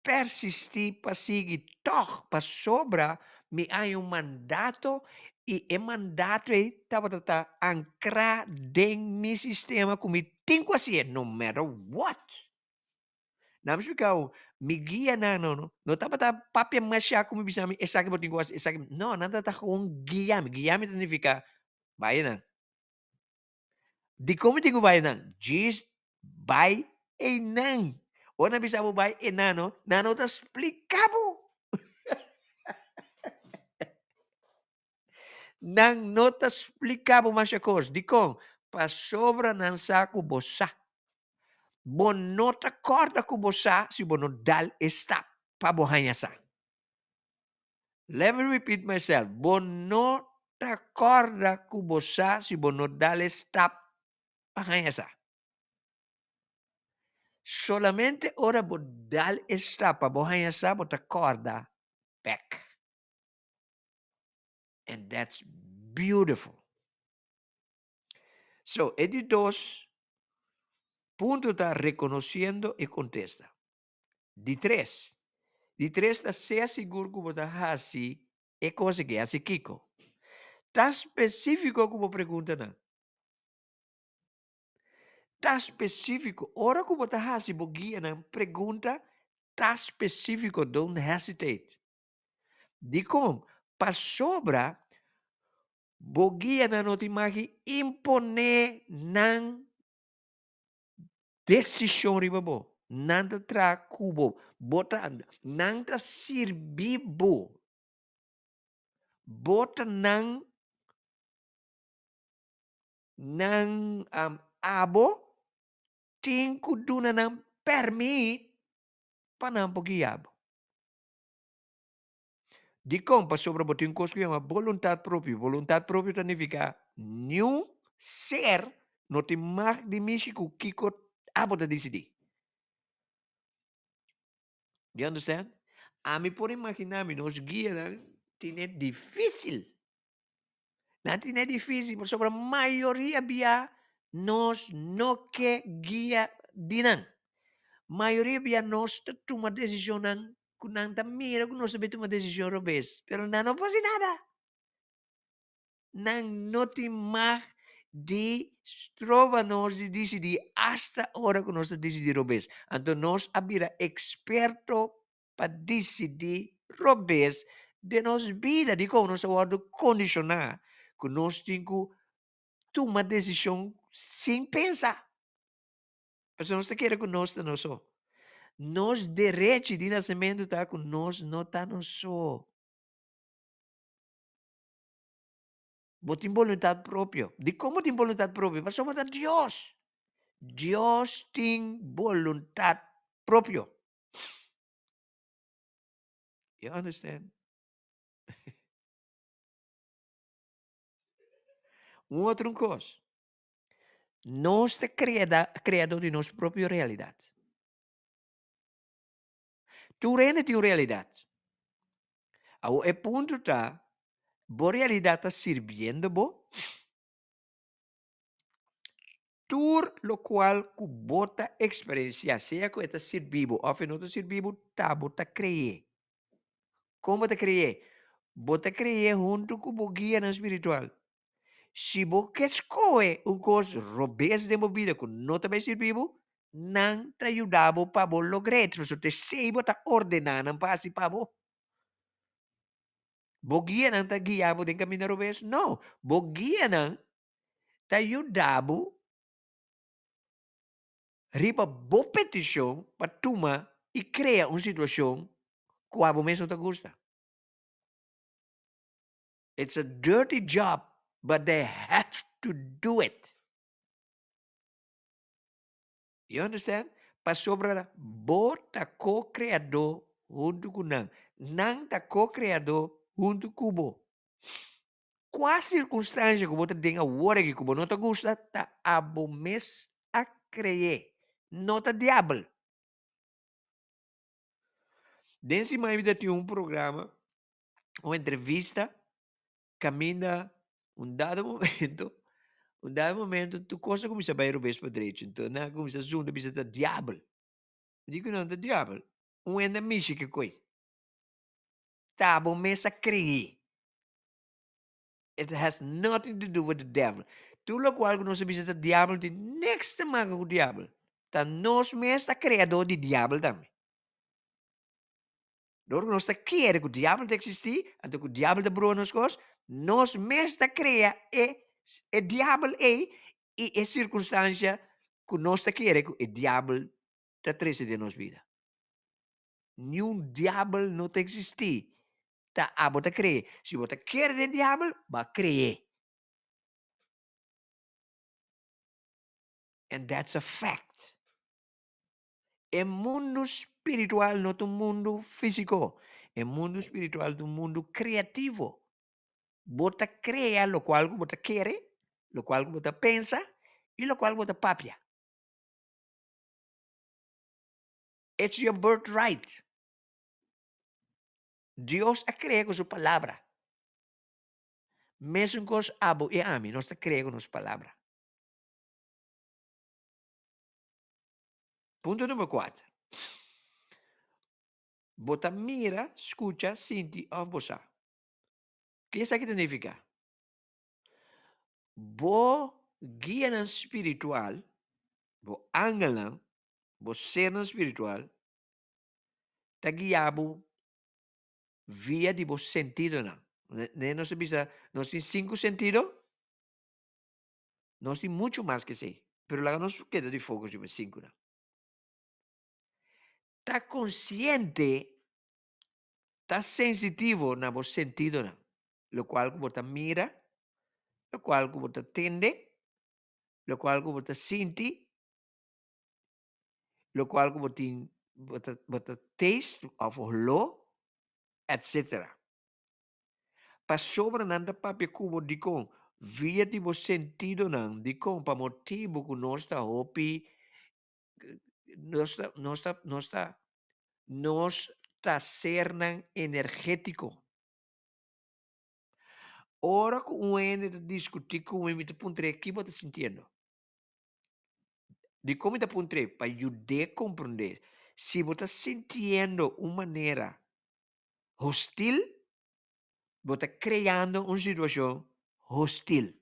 persistí pa sigui tòg pasobra mi a haña un mandato i e mandato ei tabata ta ankrá den mi sistema ku mi tin ku hasié no matter what. Nan mi splika bo, mi guianan no no no tabata papia mashá ku mi bisa mi esaki bo tin ku hasi esaki, no nan tabata gewoon guia mi, guia mi ta nifiká bai nan. Dikon mi tin ku bai einan? Djis bai einan. Ora nan bisa bo bai einan no, nan no ta splika bo. Nan no ta splika bo masha kos. Dikon? Pasobra nan sa ku bo sa. Bo no ta kòrda ku bo sa si bo no dal e stap pa bo haña sa. Let me repeat myself, bo no ta kòrda ku bo sa si bo no dal e stap pa haña sa. Solamente ora bo dal e stap pa bo haña sa bo ta kòrda bèk. And that's beautiful. So, e di dos punto ta rekonosiendo e kontesta. Di tres, di tres ta sea sigur ku bo ta hasi e kos aki. Hasi kiko? Ta spesífiko ku bo preguntanan. Ta spesífiko. Ora ku bo ta hasi bo guianan pregunta, ta spesífiko. Don't hesitate. Dikon? Pasobra bo guianan no tin magi imponé nan Desishon riba bo. Nan ta traha ku bo. Bo ta, nan ta sirbi bo. Bo ta nan, nan abo tin ku duna nan pèrmit pa nan por guia bo. Dikon? Pasobra bo tin un kos ku yama boluntat propio. Boluntat propio ta nifiká niun ser no tin mag di mishi ku kiko abo ta disidí. You understand? Ami por imaginá mi nos guianan tine difísil. Nan tine difísil pasobra mayoria bia nos no ke guia di nan. Mayoria bia nos ta tuma desishonnan ku nan ta mira ku nos ta bin tuma desishon robes, pero nan no por hasi nada. Nan no tin mag di stroba nos di disidí asta ora ku nos ta disidí robes. Anto nos a bira eksperto pa disidí robes den nos bida. Dikon nos a wòrdu kondishoná ku nos tin ku tuma desishon sin pensa? Pasobra nos ta kere ku nos ta nos so. Nos derechi di nasementu ta ku nos no ta nos so. Bo tin boluntat propio. Dikon bo tin boluntat propio? Pasobra bo ta Dios. Dios tin boluntat propio. You understand? Un otro kos. Nos ta kreada, kreador di nos propio realidat. Tur hende tin un realidat. Awor e punto ta, bo realidat ta sirbiendo bo? Tur lokual ku bo ta eksperensiá, sea ku e ta sirbi bo òf e no ta sirbi bo, ta bo ta kre'é. Kon bo ta kre'é? Bo ta kre'é huntu ku bo guianan spiritual. Si bo ke skohe un kos robes den bo bida ku no ta bai sirbi bo, nan ta yuda bo pa bo logr'é. Pasobra ta esei bo ta ordená nan pa hasi pa bo. Bo guianan ta guia bo den kaminda robes? No, bo guianan ta yuda bo riba bo petishon pa tuma i krea un situashon ku abo mes no ta gusta. It's a dirty job but they have to do it. You understand? Pasobra bo ta ko-kreadó huntu ku nan. Nan ta ko-kreadó huntu ku bo. Kua sirkunstansha ku bo ta den awor aki ku bo no ta gusta, ta abo mes a kre'é, no ta diabel. Den siman mi ta tin un programa, un entrevista, kaminda un dado momento, un dado momento tur kos a kuminsá bai robes pa drechi. Enton nan a kuminsá zunda bisa ta diabel. Mi di ku nan ta diabel. Un hende a mishi ke koi. Ta bo mes a kre'é. It has nothing to do with the devil. Tur lokual ku nos a bisa ta diabel no tin niks te maka ku diabel. Ta nos mes ta kreadó di diabel tambe. Dor ku nos ta kere ku diabel ta eksistí, anto ku diabel ta brua nos kos, nos mes ta krea e e diabel ei i e sirkunstansia ku nos ta kere ku e diabel ta trese den nos bida. Niun diabel no ta eksistí. Ta abo ta kree. Si bo ta kere den diabel, bo a kree. And that's a fact. E mundu spiritual no ta un mundu físiko. E mundu spiritual ta un mundu kreativo. Bo ta krea lokual ku bo ta kere, lokual ku bo ta pensa i lokual ku bo ta papia. It's your birthright. Dios a krea ku su palabra. Mesun kos abo i ami, nos ta krea ku nos palabra. Punto number kuater. Bo ta mira, skucha, sinti òf bo sa. Ke esaki ta nifiká? Bo guianan spiritual, bo angelnan, bo sernan spiritual ta guia bo via di bo sentidonan. Ne nos ta bisa nos tin sinku sentido, nos tin muchu mas ke esei, pero laga nos keda di focus riba e sinkunan. Ta konsiente, ta sensitivo na bo sentidonan, lokual ku bo ta mira, lokual ku bo ta tende, lokual ku bo ta sinti, lokual ku bo tin bo ta bo ta taste òf holó etsetera. Pasobra nan ta papia ku bo dikon via di bo sentidonan, dikon pa motibu ku nos ta hopi nos ta nos ta nos ta nos ta sernan energétiko. Ora ku un hende ta diskutí ku mi, mi ta puntr'é ki bo ta sintiendo. Dikon mi ta puntr'é? Pa yud'é komprondé. Si bo ta sintiendo un manera hostil, bo ta kreando un situashon hostil.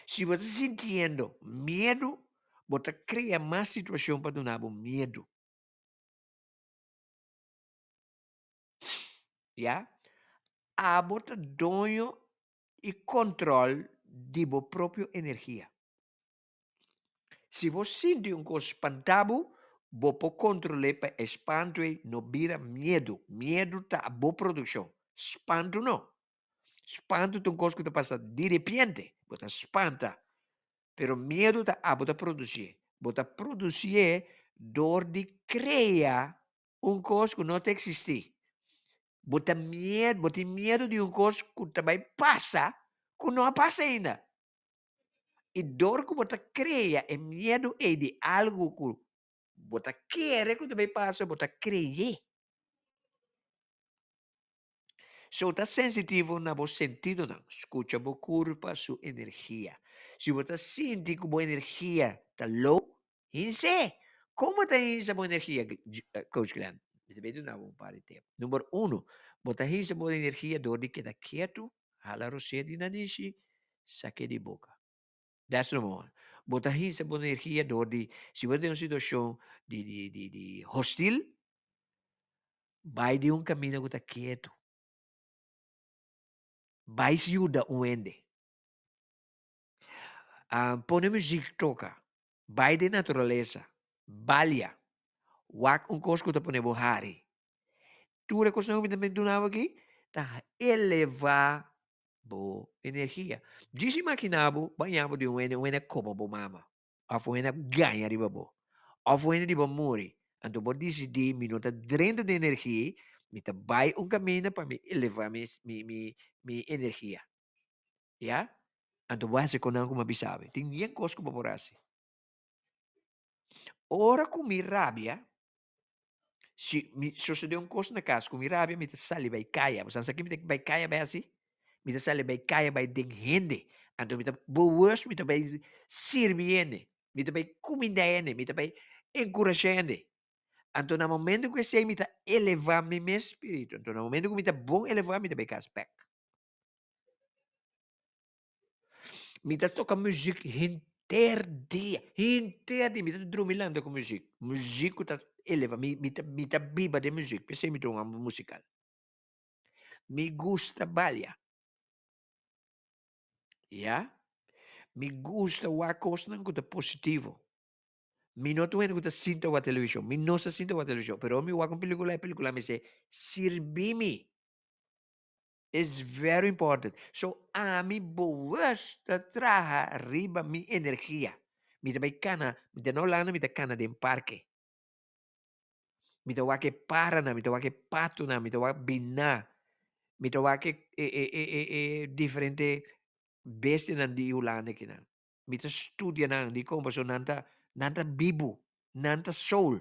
Si bo ta sintiendo miedu, bo ta krea mas situashon pa duna bo miedu. Ya? Abo ta doño i kòntròl di bo propio energia. Si bo sinti un kos spantá bo, bo por kontrol'é pa e spantu ei no bira miedu. Miedu ta bo produkshon, spantu no. Spantu ta un kos ku ta pasa direpiente, bo ta spanta. Pero miedu ta abo ta produsié. Bo ta produsié dor di krea un kos ku no ta eksistí. Bo ta miedu, bo tin miedu di un kos ku ta bai pasa ku no a pasa ainda. I dor ku bo ta krea e miedu ei di algu ku bo ta kere ku ta bai pasa, bo ta krey'é. So ta sensitivo na bo sentidonan, skucha bo kurpa su energia. Si bo ta sinti ku bo energia ta low, Hins'é! Kon bo ta hinsa bo energia, Coach Glenn? Mi ta bay duna bo un par di tip. Number uno, bo ta hinsa bo energia dor di keda ketu, hala rosé di nanishi, sak'é di boka. That's number one. Bo ta hinsa bo energia dor di, si bo ta den un situashon di di di di hostil, bay di un kaminda ku ta ketu. Bay yuda un hende. Pone muzik toka. Bai den naturalesa, balia, wak un kos ku ta pone bo hari. Tur e kosnan ku mi ta duna bo aki ta elevá bo energia. Djis imaginá bo bañá bo di un hende, un hende a koba bo mama òf un hende a gaña riba bo òf un hende di bo muri. Anto bo disidí mi no ta drenta den energia, mi ta bai un kaminda pa mi elevá mi mi energia. Ya? Anto bo hasi kon nan ku mi a bisa bo. Tin yen kos ku bo por hasi. Ora ku mi rabia, si mi sosode un kos na kas ku mi rabia, mi ta sali bai kaya. Bo sa ki mi ta bai kaya bai hasi? Mi ta sali bai kaya bai den hende. Anto mi ta bewust mi ta bai sirbi hende. Mi ta bai kuminda hende. Mi ta bai enkurashá hende. Anto na momento ku esei mi ta elevá mi mes spiritu. Anto na momento ku mi ta bon elevá mi ta bai kas bèk. Mi ta toka muzik henter dia, henter dia. Mi ta drumi lanta ku muzik. Muzik ku ta eleva mi, mi ta mi ta biba den muzik. P'esei mi ta un hòmber musikal. Mi gusta balia. Ya. Mi gusta wak kosnan ku ta positivo. Mi no ta un hende ku ta sinta wak televishon. Mi no sa sinta wak televishon. Pero ora mi wak un pelikula, e pelikula mester sirbi mi. It's very important. So ami bewust ta traha riba mi energia. Mi ta bai kana, mi ta na Hulanda, mi ta kana den parke. Mi ta wak e paranan, mi ta wak e patonan, mi ta wak biná, mi ta wak e e e e e diferente bestianan di Hulanda akinan. Mi ta studia nan dikon pasobra nan ta nan ta bibu, nan ta soul.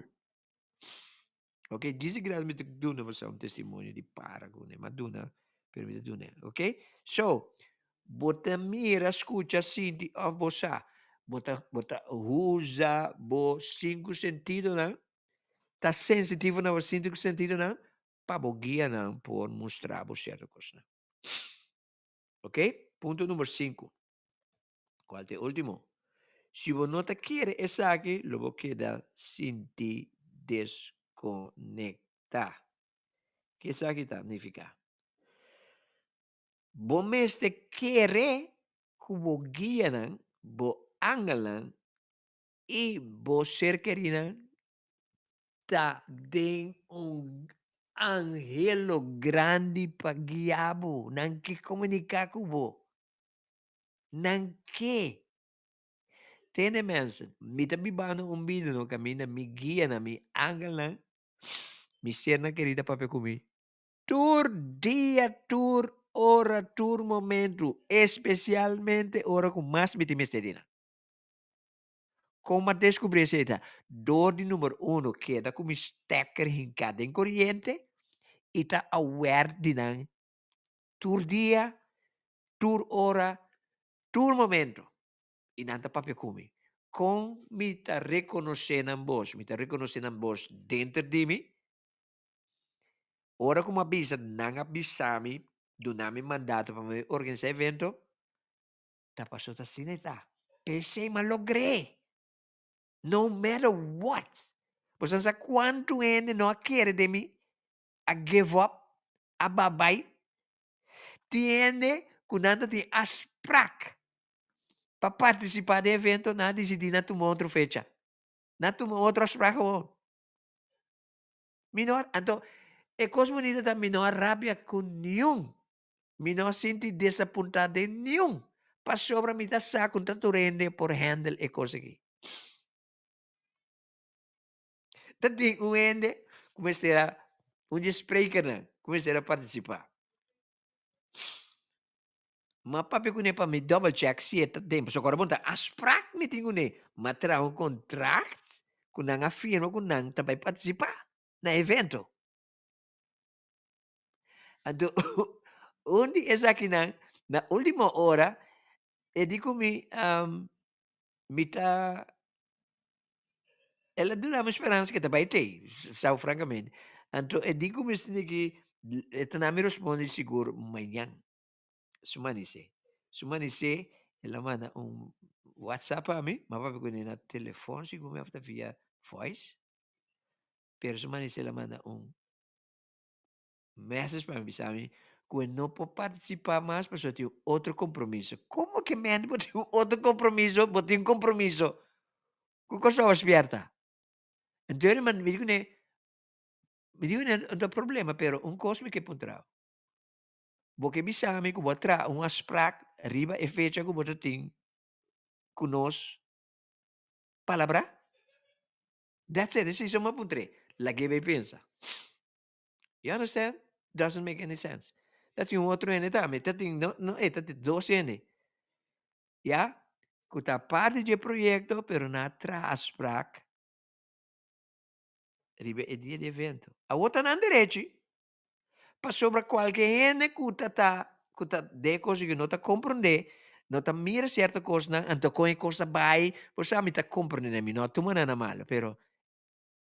Ok, djis di gras mi ta duna boso un testimonio di para ku ne, m'a duna, pero mi ta duna, ok? So, bo ta mira, skucha, sinti òf bo sa, bo ta bo ta usa bo sinku sentidonan, ta sensitivo na bo sinku sentidonan pa bo guianan por mustra bo sierto kosnan. Ok, punto number sinku, kual ta e ultimo? Si bo no ta kere esaki, lo bo keda sinti deskonektá. Ke esaki ta nifiká? Bo mester kere ku bo guianan, bo angelnan i bo ser kerinan ta den un anhelo grandi pa guia bo. Nan ke komuniká ku bo. Nan ke. Tende mensen, mi ta bibando un bida no kaminda mi guianan, mi angelnan, mi sernan kerí ta papia ku mi tur dia, tur ora, tur momentu, espesialmente ora ku mas mi tin mester di nan. Kon m'a deskubrí esei ta? Dor di number uno keda ku mi stekker hinká den koriente i ta aware di nan tur dia, tur ora, tur momento. I nan ta papia ku mi. Kon mi ta rekonosé nan bos? Mi ta rekonosé nan bos denter di mi. Ora ku mi a bisa, nan a bisa mi, duna mi mandato pa mi organisá evento, ta paso ta asina e ta. P'esei mi a logr'é. No matter what. Bo sa sa kuantu hende no a kere den mi, a give up, a babai. Tin hende ku nan ta tin afsprak pa partisipá den evento, nan a disidí nan tuma otro fecha. Nan tuma otro afsprak awor. Mi no a, anto e kos bunita ta mi no a rabia ku niun. Mi no a sinti desapuntá den niun, pasobra mi ta sa ku ta tur hende por handle e kos aki. Ta tin un hende ku mester a, un dje sprekernan ku mester a partisipá. M'a papia kuné pa mi double check si e ta den, pasobra ora bo ta afsprak mi tin kuné, m'a traha un kontrakt ku nan a firma ku nan ta bai partisipá na e evento. Anto un di esakinan na ultimo ora e di ku mi, mi ta, el a duna mi speransa ke ta bai tei, sa frankamente. Anto e di ku mi esaki ki e ta na mi responde sigur mañan, su manisé. Su manisé el a manda un whatsapp pa mi, mi a papia kuné na telefòn sigur mi a ta via voice, pero su manisé el a manda un message pa mi bisa mi ku e no por partisipá mas pasobra tin un otro kompromiso. Komo ke mente bo tin un otro kompromiso? Bo tin un kompromiso ku Kòrsou a spièrta. Anto mi mi di kuné, mi di kuné no ta problema pero un kos mi ke puntra bo, bo ke bisa mi ku bo a traha un afsprak riba e fecha ku bo ta tin ku nos palabrá? That's it, esei so mi a puntr'é. Lag'é bai pensa. You understand? Doesn't make any sense. Ta tin un otro hende tambe, ta tin, no, no e, ta tin dos hende. Ya, ku ta parti dje proyekto pero nan a traha afsprak riba e dia di evento. Awor ta nan derechi pasobra kualke hende ku ta ta ku ta den e kos ku no ta komprondé, no ta mira sierto kosnan, anto kon e kos ta bai, bo sa mi ta komprondé nan, mi no a tuma nan na malo, pero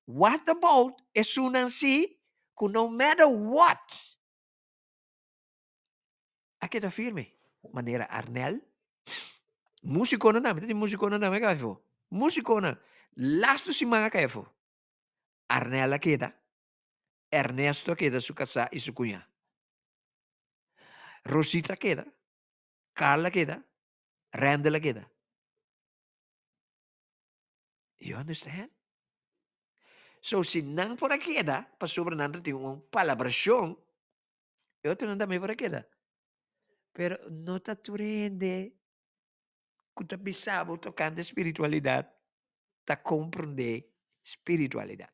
what about esunnan si ku no matter what a keda firme, manera Arnel, musikonan tambe, ta tin musikonan tambe a kai afó, musikonan, lastu siman a kai afó, Arnel a keda, Ernesto a keda su kasá i su kuñá, Rosita a keda, Carl a keda, Randel a keda. You understand? So si nan por a keda, pasobra nan ta tin un palabrashon, E otronan tambe por a keda. Pero no ta tur hende ku ta bisa bo tokante spiritualidat ta komprondé spiritualidat.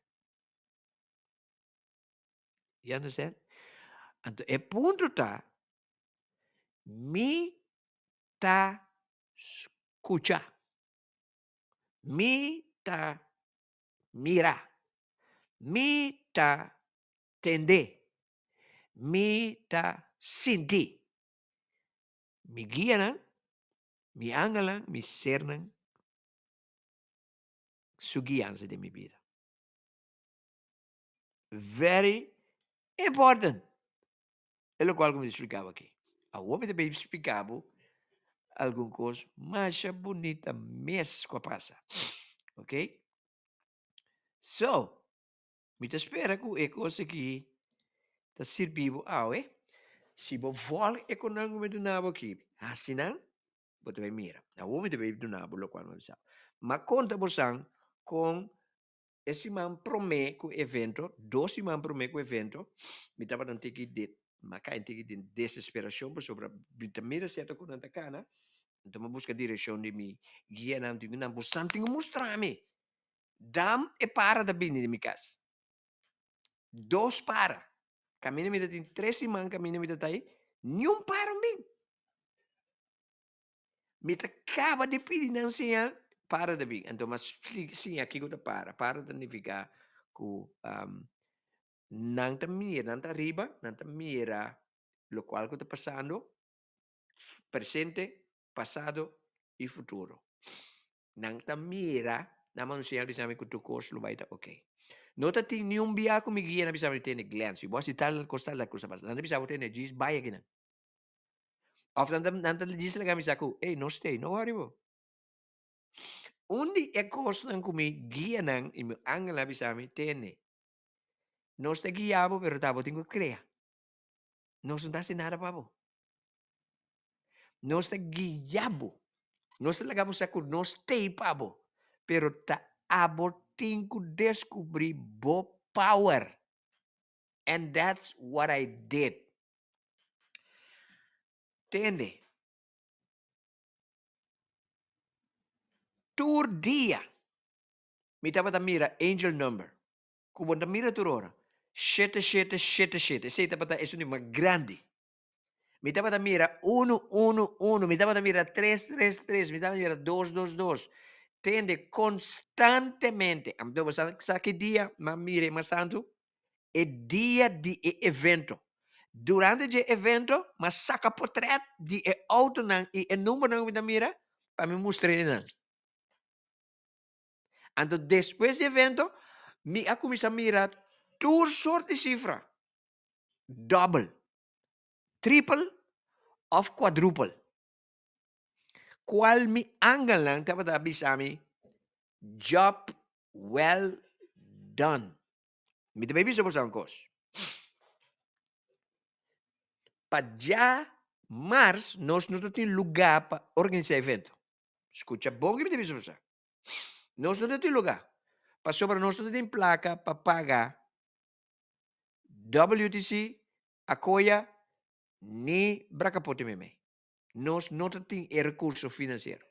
You understand? Anto e punto ta, mi ta skucha, mi ta mira, mi ta tende, mi ta sinti. Mi guianan, mi angelnan, mi sernan su guiansa den mi bida. Very important! E lokual ku mi ta splika bo aki. Awor mi ta bay splika bo algun kos masha bunita mes ku a pasa. Ok? So, Mi ta spera ku e kos aki ta sirbi bo awe. Si bo vòlg e konan ku mi duna bo aki, hasi nan, bo ta bai mira. Awor mi ta bai duna bo lokual mi a bisa bo. M'a konta bosan kon e siman promé ku evento, dos siman promé ku evento, mi tabata un tiki di, m'a kai un tiki den desesperashon pasobra mi ta mira sierto ku nan ta kana, anto mi a buska direkshon di mi guianan, di nan, bosan tin ku mustra mi. Dam e para ta bini di mi kas. Dos para. Kaminda mi ta tin tres siman kaminda mi ta ta ei, niun para no bin. Mi ta kaba di pidi nan señal, para ta bin. Anto mi a siña kiko ta para. Para ta nifiká ku nan ta mira, nan ta ariba, nan ta mira lokual ku ta pasando, presente, pasado i futuro. Nan ta mira, nan manda un señal bisa mi ku tur kos lo bai ta ok. No ta tin niun bia ku mi guia na bisa mi tene Glen, si bo hasi tal kos tal kos ta pasa. Nan ta bisa bo tene djis bai akinan. Òf nan ta nan ta djis laga mi sa ku ey no stay, no worry bo. Un di e kosnan ku mi guianan i mi angelnan a bisa mi tene, nos ta guia bo pero ta bo tin ku krea. Nos no ta hasi nada pa bo. Nos ta guia bo. Nos ta laga bo sa ku nos t'ei pa bo. Pero ta abo tin ku deskubrí bo power. And that's what I did. Tende. Tur dia mi tabata mira angel number. Ku bo ta mira tur ora. Shete, shete, shete, shete. Esei tabata esun di mas grandi. Mi tabata mira unu, unu, unu. Mi tabata mira tres, tres, tres. Mi tabata mira dos, dos, dos. Tende konstantemente. Anto bo sa sa ki dia mi a mira e mas tantu? E dia di e evento. Durante dje evento mi a saka potrèt di e outonan i e numbernan ku mi ta mira pa mi mustra e nan. Anto despues di evento mi a kuminsá mira tur sort di sifra, dòbel, tripel òf kuadrupel, kual mi angelnan tabata a bisa mi, Job well done. Mi ta bai bisa boso un kos. Pa dja mars nos no ta tin lugá pa organisá evento. Skucha bon ke mi ta bisa boso. Nos no ta tin lugá, pasobra nos no ta tin plaka pa paga WTC, Acoya ni Bracapote meimei. Nos no ta tin e rekurso finansiero.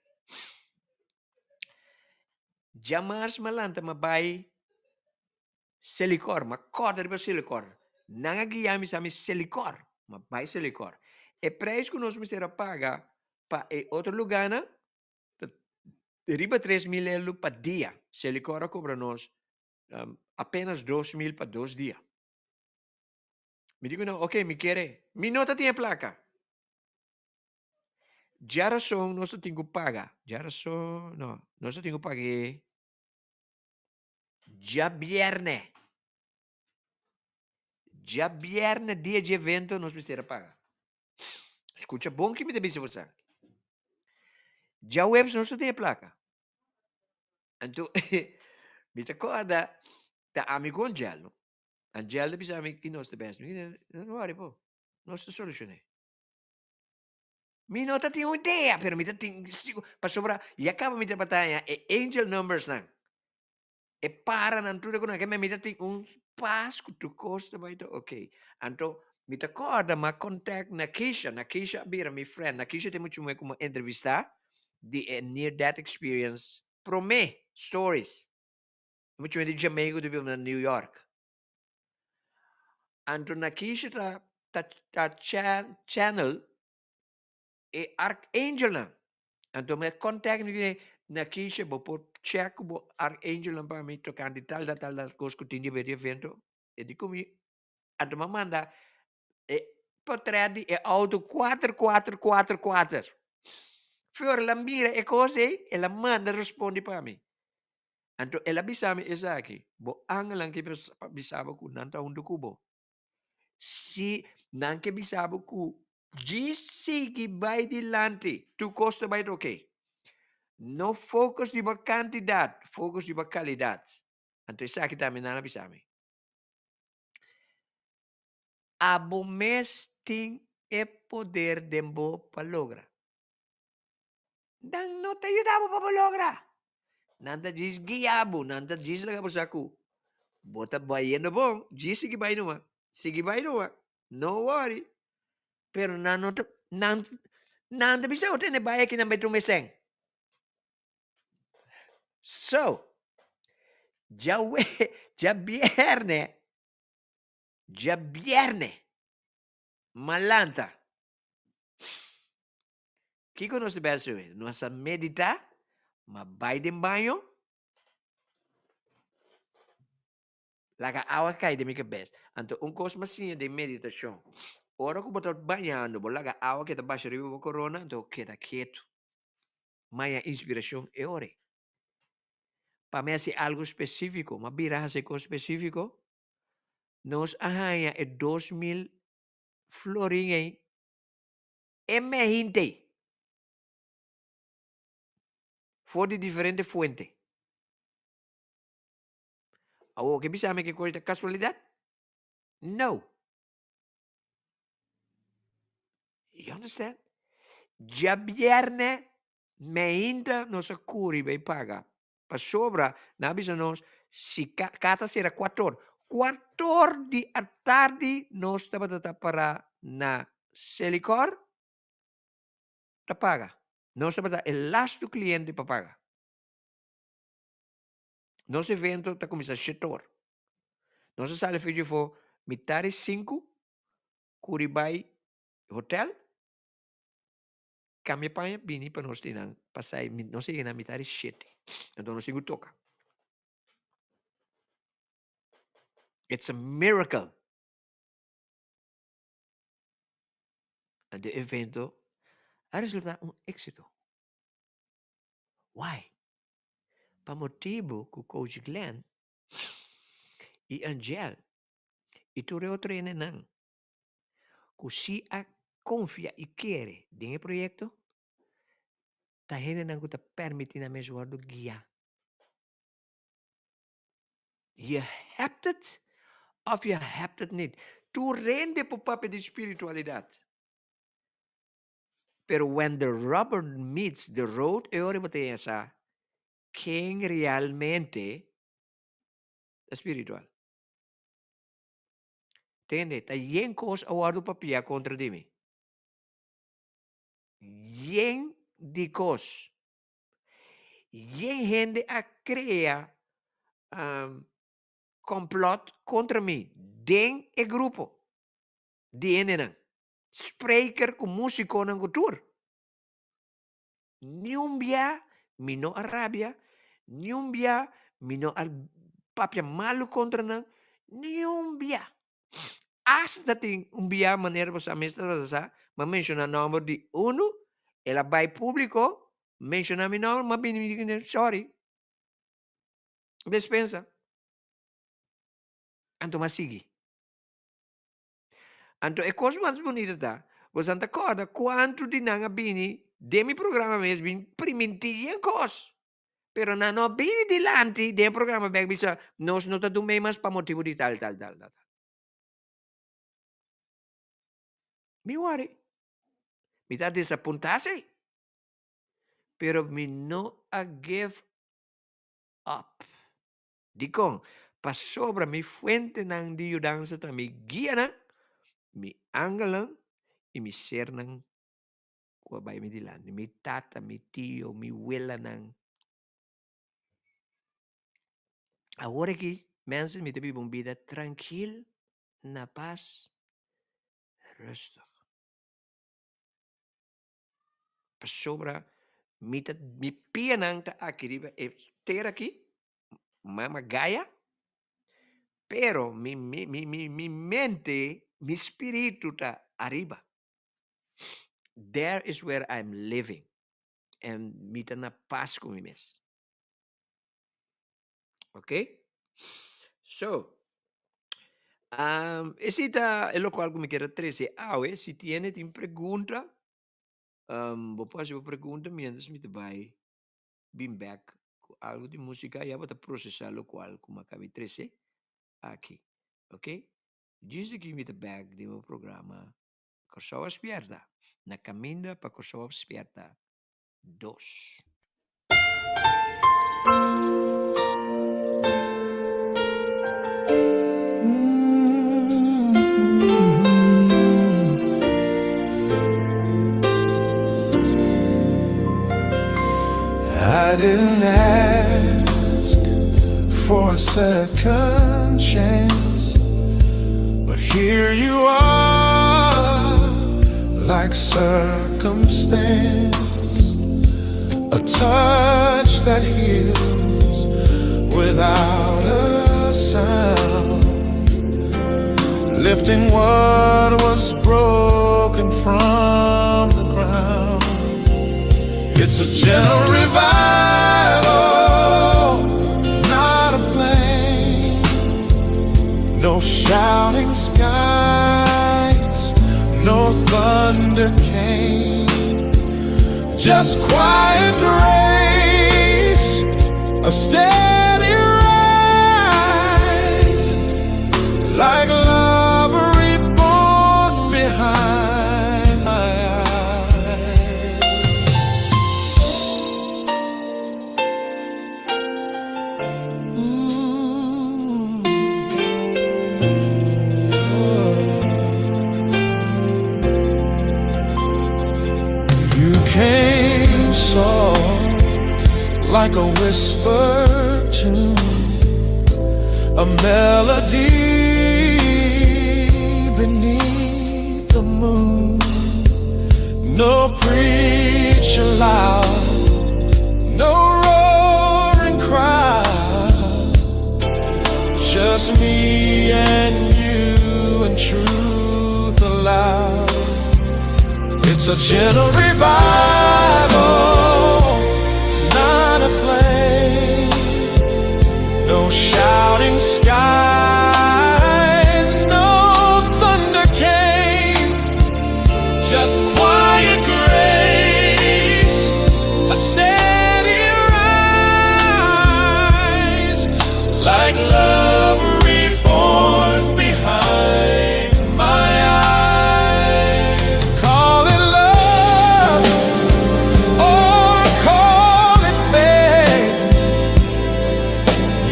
Djamars mi a lanta mi a bai Selikor, mi a kòrda riba Selikor. Nan a guia mi sa mi Selikor, mi a bai Selikor. E preis ku nos mester a paga pa e otro lugánan. Riba 3000 euro pa dia. Selikor a kobra nos apenas 2000 pa dos dia. Mi di ku nan, ok, mi kere. Mi no ta tin e plaka. Djarason nos ta tin ku paga. Djarason, no, nos ta tin ku paga e djabièrnè. Djabièrnè dia dje evento nos mester a paga. Skucha bon ki mi ta bisa boso. Djaweps nos no tin e plaka. Anto mi ta kòrda ta ami ku Angel no. Angel ta bisa mi ki nos ta bes. Mi di no worry po, nos ta solushoné. Mi no ta tin un idea pero mi ta tin sigur pasobra ya kaba mi tabata haña e angel numbers nan. E paranan tur ku nan ke mi ta tin un pas ku tur kos ta bai ta ok. Anto mi ta kòrda m'a contact Nakisha, Nakisha a bira mi friend, Nakisha ta e mucha muhé ku mi a entrevistá di e near death experience promé stories. E mucha muhé di Jamaica ku ta biba na New York. Anto Nakisha ta ta ta channel e archangelnan. Anto mi a contact mi di Nakisha bo por check ku bo archangelnan pa mi tocante tal tal tal tal cos ku tin di haber di evento. E di ku mi anto mi a manda e portret di e auto kuater kuater kuater kuater. Flor el a mira e cos ey el a manda respondi pa mi. Anto el a bisa mi esaki, bo angelnan ke bisa bo ku nan ta huntu ku bo. Si nan ke bisa bo ku djis sigui bai dilanti, tur kos ta bai ta oke. No focus riba kantidat, focus riba kalidat. Anto esaki tambe nan a bisa mi. Abo mes tin e poder den bo pa logra. Nan no ta yuda bo pa bo logra. Nan ta djis guia bo, nan ta djis laga bo sa ku bo ta bayendo bon, djis sigui bai numa, sigui bai numa, no worry. Pero nan no ta, nan, nan ta bisa bo tene bai aki nan bai tuma e sèn. So, djawe, djabièrnè, djabièrnè, malanta. Kiko nos ta bai hasi hoy? Nos a medita, ma bai den baño, laga awa kai den mi kabes. Anto un kos mi a siña den meditashon, ora ku bo ta bañando, bo laga awa keda basha riba bo korona, anto keda ketu. Maya inspirashon e ora ei. Pa mi hasi algu spesífiko, mi a bira hasi kos spesífiko, nos a haña e 2000 florin ei e mehinte for di diferente fuente. Awor, ke bisa mi ke kos ta kasualidat? No. You understand? Djabierne meinta nos a kuri bai paga. Pasobra nan a bisa nos si ka ta sera kuator. Kuator di atardi nos tabata ta para na Selikor ta paga. Nos tabata e lastu kliente pa paga. Nos evento ta kuminsá shetor. Nos a sali for djefo mitar di sinku kuri bai hotel. Cambia paña bini pa nos tin pasa nos a yega na mitad di shete enton nos tin cu toca. It's a miracle. Anto e evento a resulta un exito. Why? Pa motibo cu Coach Glenn y Angel y tur e otro hendenan ku si a konfia i kere den e proyekto, ta hendenan ku ta permití nan mes wòrdu guiá. Je hebt het of je hebt het niet. Tur hende por papia di spiritualidat. Pero when the rubber meets the road e ora bo ta yega sa ken realmente ta spiritual. Tende, ta yen kos a wòrdu papia kontra di mi. Yen di kos. Yen hende a krea kòmplòt kontra mi den e grupo di hendenan. Spreker ku músikonan ku tur. Niun bia. Mi no a rabia, niun bia mi no a papia malu kontra nan, niun bia. Asta tin un bia manera bo sa mes ta sa, m'a menshoná nòmber di unu, el a bai públiko, menshoná mi nòmber, m'a bini mi di sòri, despensa. Anto m'a sigui. Anto e kos mas bunita ta, boso ta kòrda kuantu di nan a bini den mi programa mes bin primintí yen kos. Pero nan no a bini dilanti den e programa bek bisa nos no ta dum'ei mas pa motibu di tal tal tal tal. Mi wòri. Mi ta desapuntá si. Pero mi no a give up. Dikon? Pasobra mi fuentenan di yudansa ta mi guianan, mi angelnan i mi sernan ku a bai mi dilanti, mi tata, mi tio, mi welanan. Awor aki, mensen, mi ta biba un bida trankil, na pas, rustig. Pasobra mi ta mi pianan ta aki riba e tera aki, mama Gaia, pero mi mi mi mi mi mente, mi spiritu ta ariba. There is where I'm living and mi ta na pas ku mi mes. Ok? So, um, esei ta e lokual ku mi kier a trese awe. Si tiene tin pregunta, um, bo por hasi bo pregunta mientras mi ta bai bin bek ku algu di musika. Ya bo ta prosesá lokual ku mi a kabi trese aki. Ok? Djis aki mi ta bek den bo programa Kòrsou a Spièrta, na kaminda pa Kòrsou a Spièrta dos. I didn't ask for a second chance, but here you are, like circumstance, a touch that heals without a sound, lifting what was broken from the ground. It's a gentle revival, not a flame. No shouting skies, no thunder came. Just quiet grace, a steady rise, like love reborn behind my eyes. Mm. You came soft like a whispered tune, a melody beneath the moon. No preacher loud, no roaring crowd, just me and you and truth aloud. It's a gentle revival, not a flame. No shouting skies, no thunder came. Just quiet grace, a steady rise, like love reborn behind my eyes. Call it love or call it faith.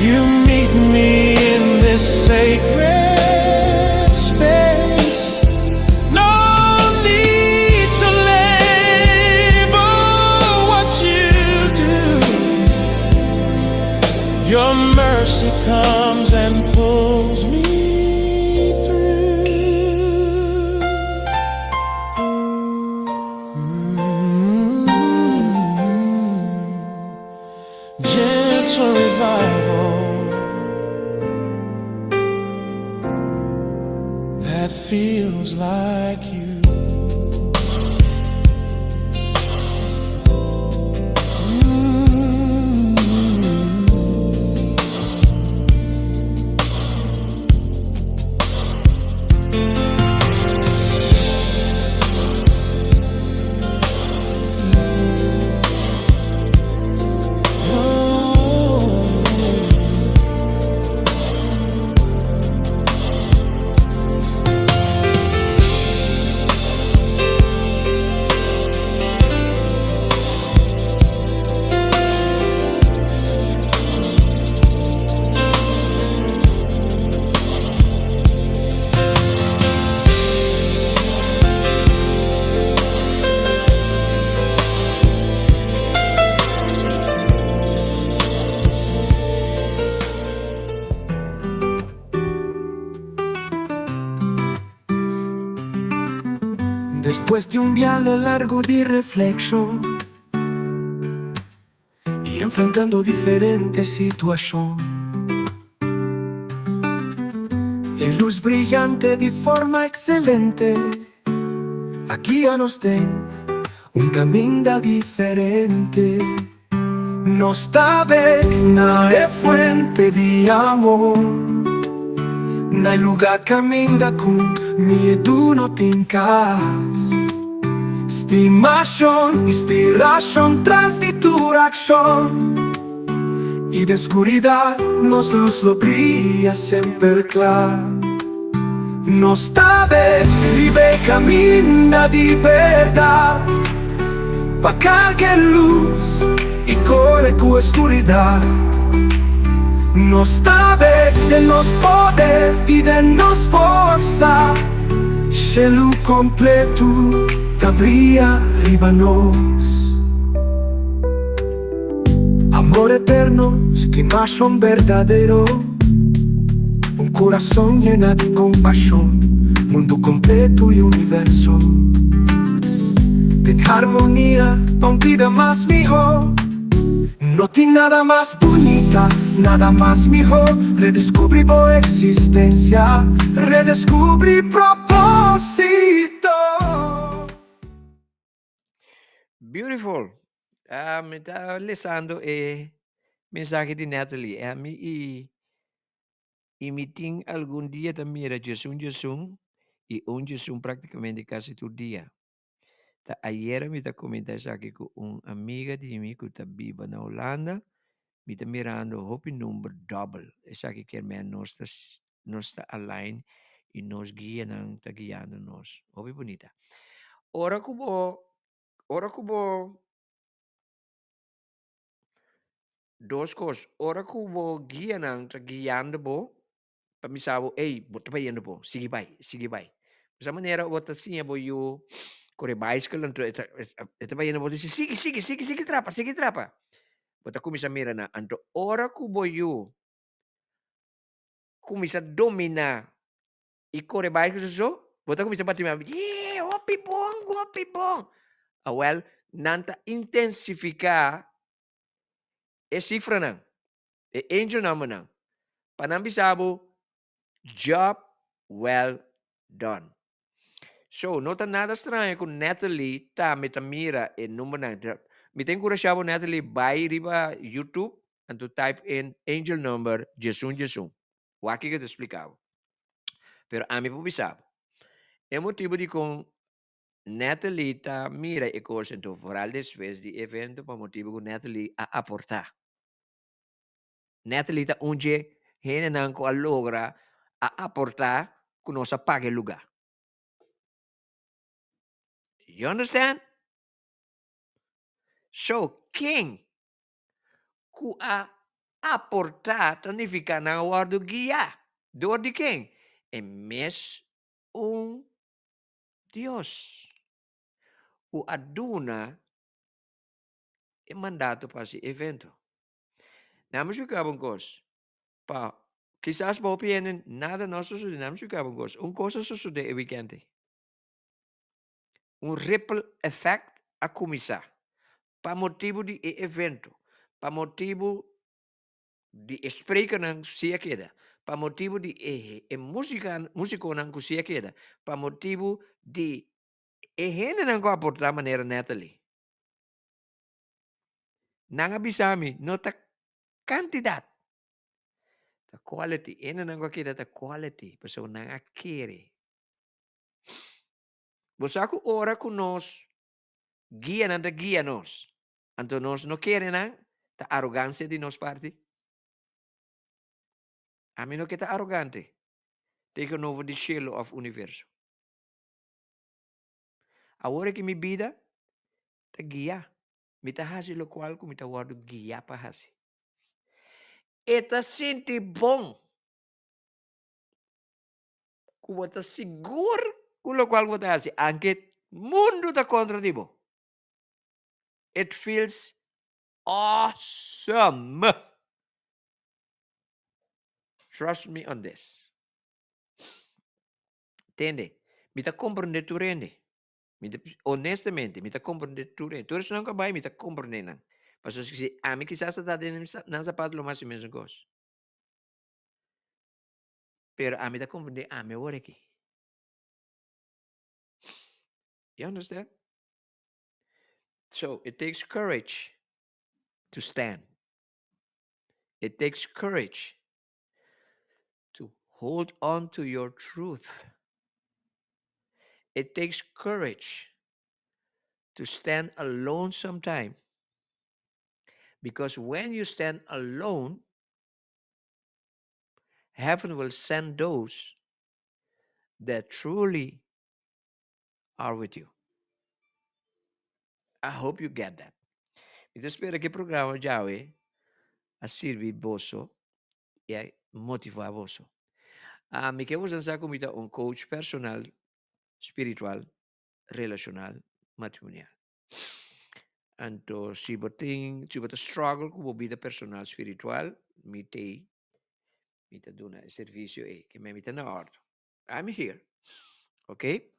You meet me in this sacred space. No need to label what you do. Your mercy comes and pulls me through. feels like you. Despues di un biahe largo di reflexion y enfrentando diferente situacion, e luz briyante di forma excelente a guia nos den un caminda diferente. Nos ta bek na e fuente di amor, na e luga caminda cu miedu no tin cas. Stimacion, inspiracion tras di tur accion, y den scuridad nos luz lo bria semper cla. Nos ta bek riba e caminda di berdad, pa carga e luz y core cu e scuridad. Nos ta bek den nos poder y den nos forsa, shelu completo ta bria riba nos. Amor eterno, stimacion berdadero, un curason yena di compasion, mundo completo y universo den harmonia pa un bida mas miho. No tin nada mas bunita, nada mas miho, redescubri bo existencia, redescubri proposito. Beautiful! Ah, mi ta lesando e mensahe di Natalie. E ami i i mi tin algun dia ta mira djesun djesun i un djesun praktikamente kasi tur dia. Ta ayera mi ta komenta esaki ku un amiga di mi ku ta biba na Hulanda. Mi ta mirando hopi number dòbel. Esaki kier men nos ta nos ta align i nos guianan ta guiando nos. Hopi bunita. Ora ku bo ora ku bo dos kos, ora ku bo guianan ta guiando bo pa bisa bo ey bo ta bayendo bon, sigui bai, sigui bai. Esa manera bo ta siña bo yu kore baiskel anto e ta e ta bayendo bo ta bisa sigui sigui sigui sigui trapa sigui trapa. Bo ta kuminsá mira nan. Anto ora ku bo yu kuminsá dominá i kore bai ku su so, bo ta kuminsá bati man, Yee, hopi bon, hopi bon. Awèl, nan ta intensifiká e sifranan, e angel numbernan, pa nan bisa bo, Job well done. So, no ta nada straño ku Natalie tambe ta mira e numbernan. Mi ta enkurashá bo, Natalie, bai riba YouTube anto type in angel number djesun djesun. Wak kiko ta splika bo. Pero ami por bisa bo, e motibu dikon Natalie ta mira e kos anto foral despues di e evento pa motibu ku Natalie a aportá. Natalie ta un dje hendenan ku a logra a aportá ku nos a paga e lugá. You understand? So, ken ku a aportá ta nifiká nan a wòrdu guiá. Dor di ken? E mes un Dios ku a duna e mandato pa hasi evento. Nan mi splika bo un kos, pa kisas pa hopi hende nada no a sosodé, nan mi splika bo un kos, un kos a sosodé e wikènt ei. Un ripple effect a kuminsá pa motibu di e evento, pa motibu di e sprekernan si a keda. Pa motibu di e e músika músikonan ku si a keda. Pa motibu di e hendenan ku a aportá manera Natalie. Nan a bisa mi no ta kantidat, ta quality. Hendenan ku a keda ta quality pasobra nan a kere. Bo sa ku ora ku nos guianan ta guia nos, anto nos no kere nan, ta arogansia di nos parti? Ami no ke ta arogante tegenover di shelu òf universo. Awor aki mi bida ta guiá. Mi ta hasi lokual ku mi ta wòrdu guiá pa hasi. E ta sinti bon ku bo ta sigur ku lokual ku bo ta hasi, anke mundu ta kontra di bo. It feels awesome! Trust me on this. Tende, mi ta komprende tur hende. Mi ta, honestamente, mi ta komprende tur hende. Tur esnan ku a bai, mi ta komprende nan. Pasobra si ami kisas ta ta den nan zapato lo mas e mesun kos. Pero ami ta komprende ami awor aki. You understand? So, it takes courage to stand. It takes courage to hold on to your truth. It takes courage to stand alone sometime. Because when you stand alone, heaven will send those that truly are with you. I hope you get that. Mi ta spera ku e programa djawe a sirbi boso i a motivá boso. Ah, mi ke boso sa ku mi ta un coach personal, spiritual, relashonal, matrimonial. Anto si bo tin, si bo ta struggle ku bo bida personal spiritual, mi t'ei, mi ta duna e servisio ei, ke mi ta na òrdu. I'm here. Oké?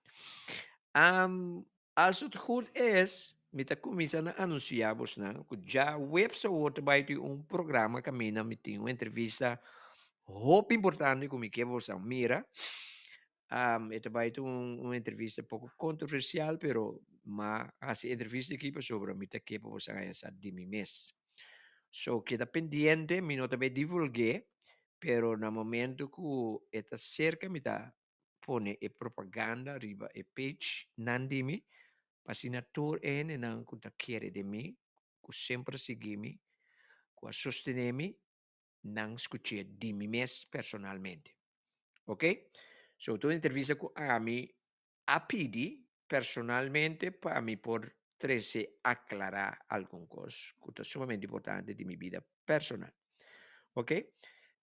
Um, als het goed is, mi ta kuminsá na anunsiá bosnan ku djaweps awor ta bai tin un programa kaminda mi tin un entrevista hopi importante ku mi ke bosan mira. Um, e ta bai ta un, un entrevista poko kontroversial, pero m'a hasi e entrevista aki pasobra mi ta ke pa bosan haña sa di mi mes. So keda pendiente, mi no ta bai divulg'é, Pero na momento cu e ta cerca mi ta pone e propaganda riba e page nan di mi pa asina tur e hendenan cu ta kere den mi, cu semper a sigui mi, cu a sostene mi, nan scuch'e di mi mes personalmente. Ok? So tur entrevista cu ami a pidi personalmente pa mi por trece aclara algun cos cu ta sumamente importante di mi bida personal. Ok?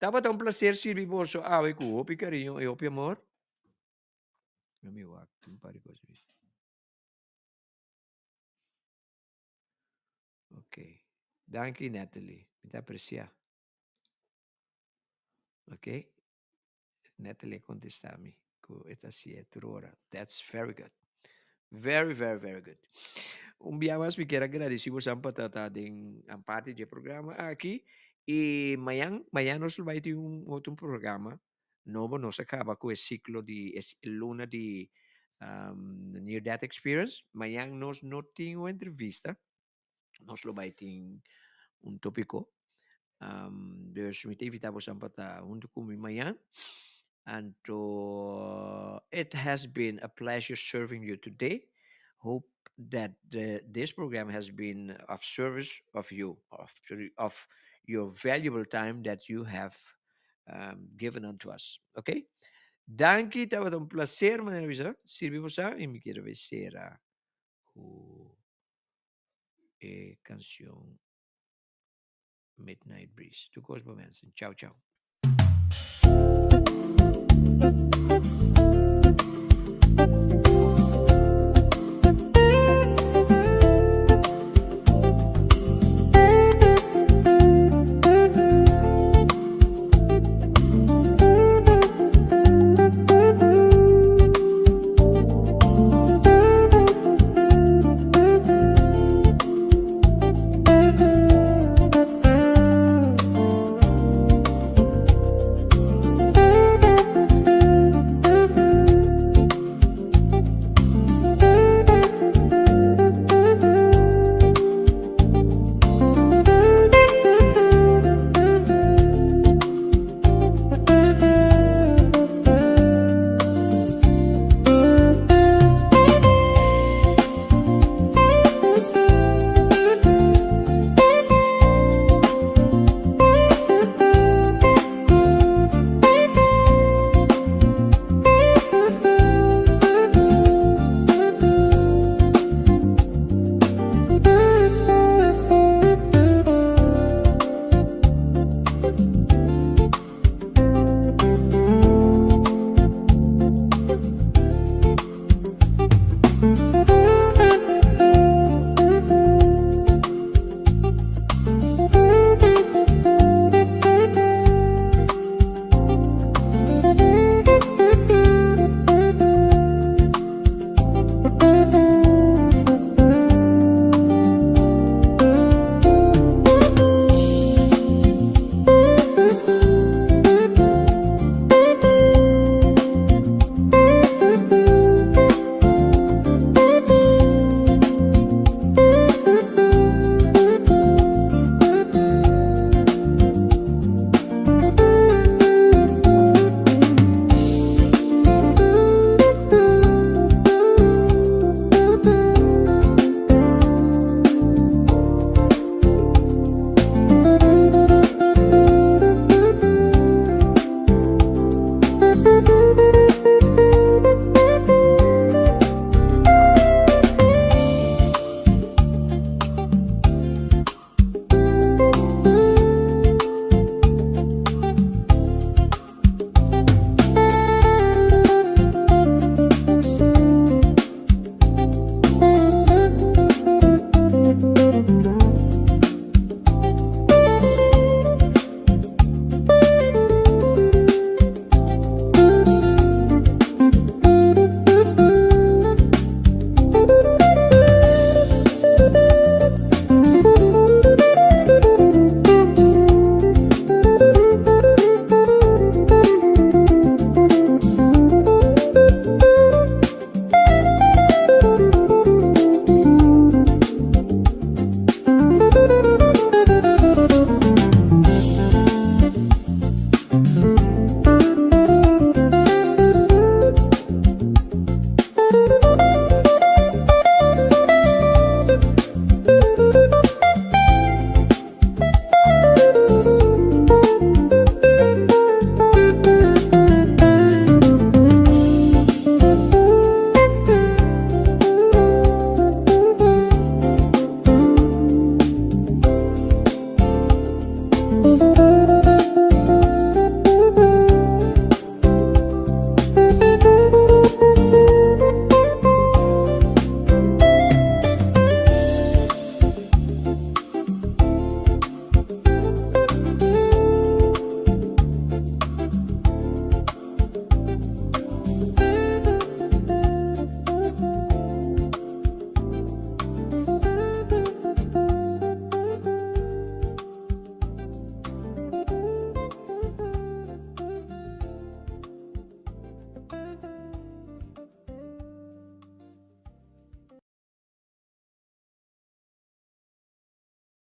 Tabata un placer sirbi boso awe cu hopi cariño y hopi amor. Let me wak un par di cos. Ok. Danki Natalie. Mi ta aprecia. Ok. Natalie a contesta mi cu e ta hacié tur ora. That's very good. Very, very, very good. Un bia mas mi kier a gradici bosan pa ta ta den an parti dje programa aki. Y mañan, mañan nos lo bai tin un otro programa nobo. Nos a caba cu e ciclo di e luna di um, Near Death Experience. Mañan nos no tin un entrevista. Nos lo bai tin un topico. Um, dus mi ta invita bosan pa ta hunto cu mi mañan. Anto, it has been a pleasure serving you today. Hope that the, this program has been of service of you, of, of your valuable time that you have um, given unto us. Okay? Danki, tabata un placer, manera bisa, sirbi bosa, y mi quiero besera ku e kanshon Midnight Breeze. Tur kos bo mensen. Ciao, ciao.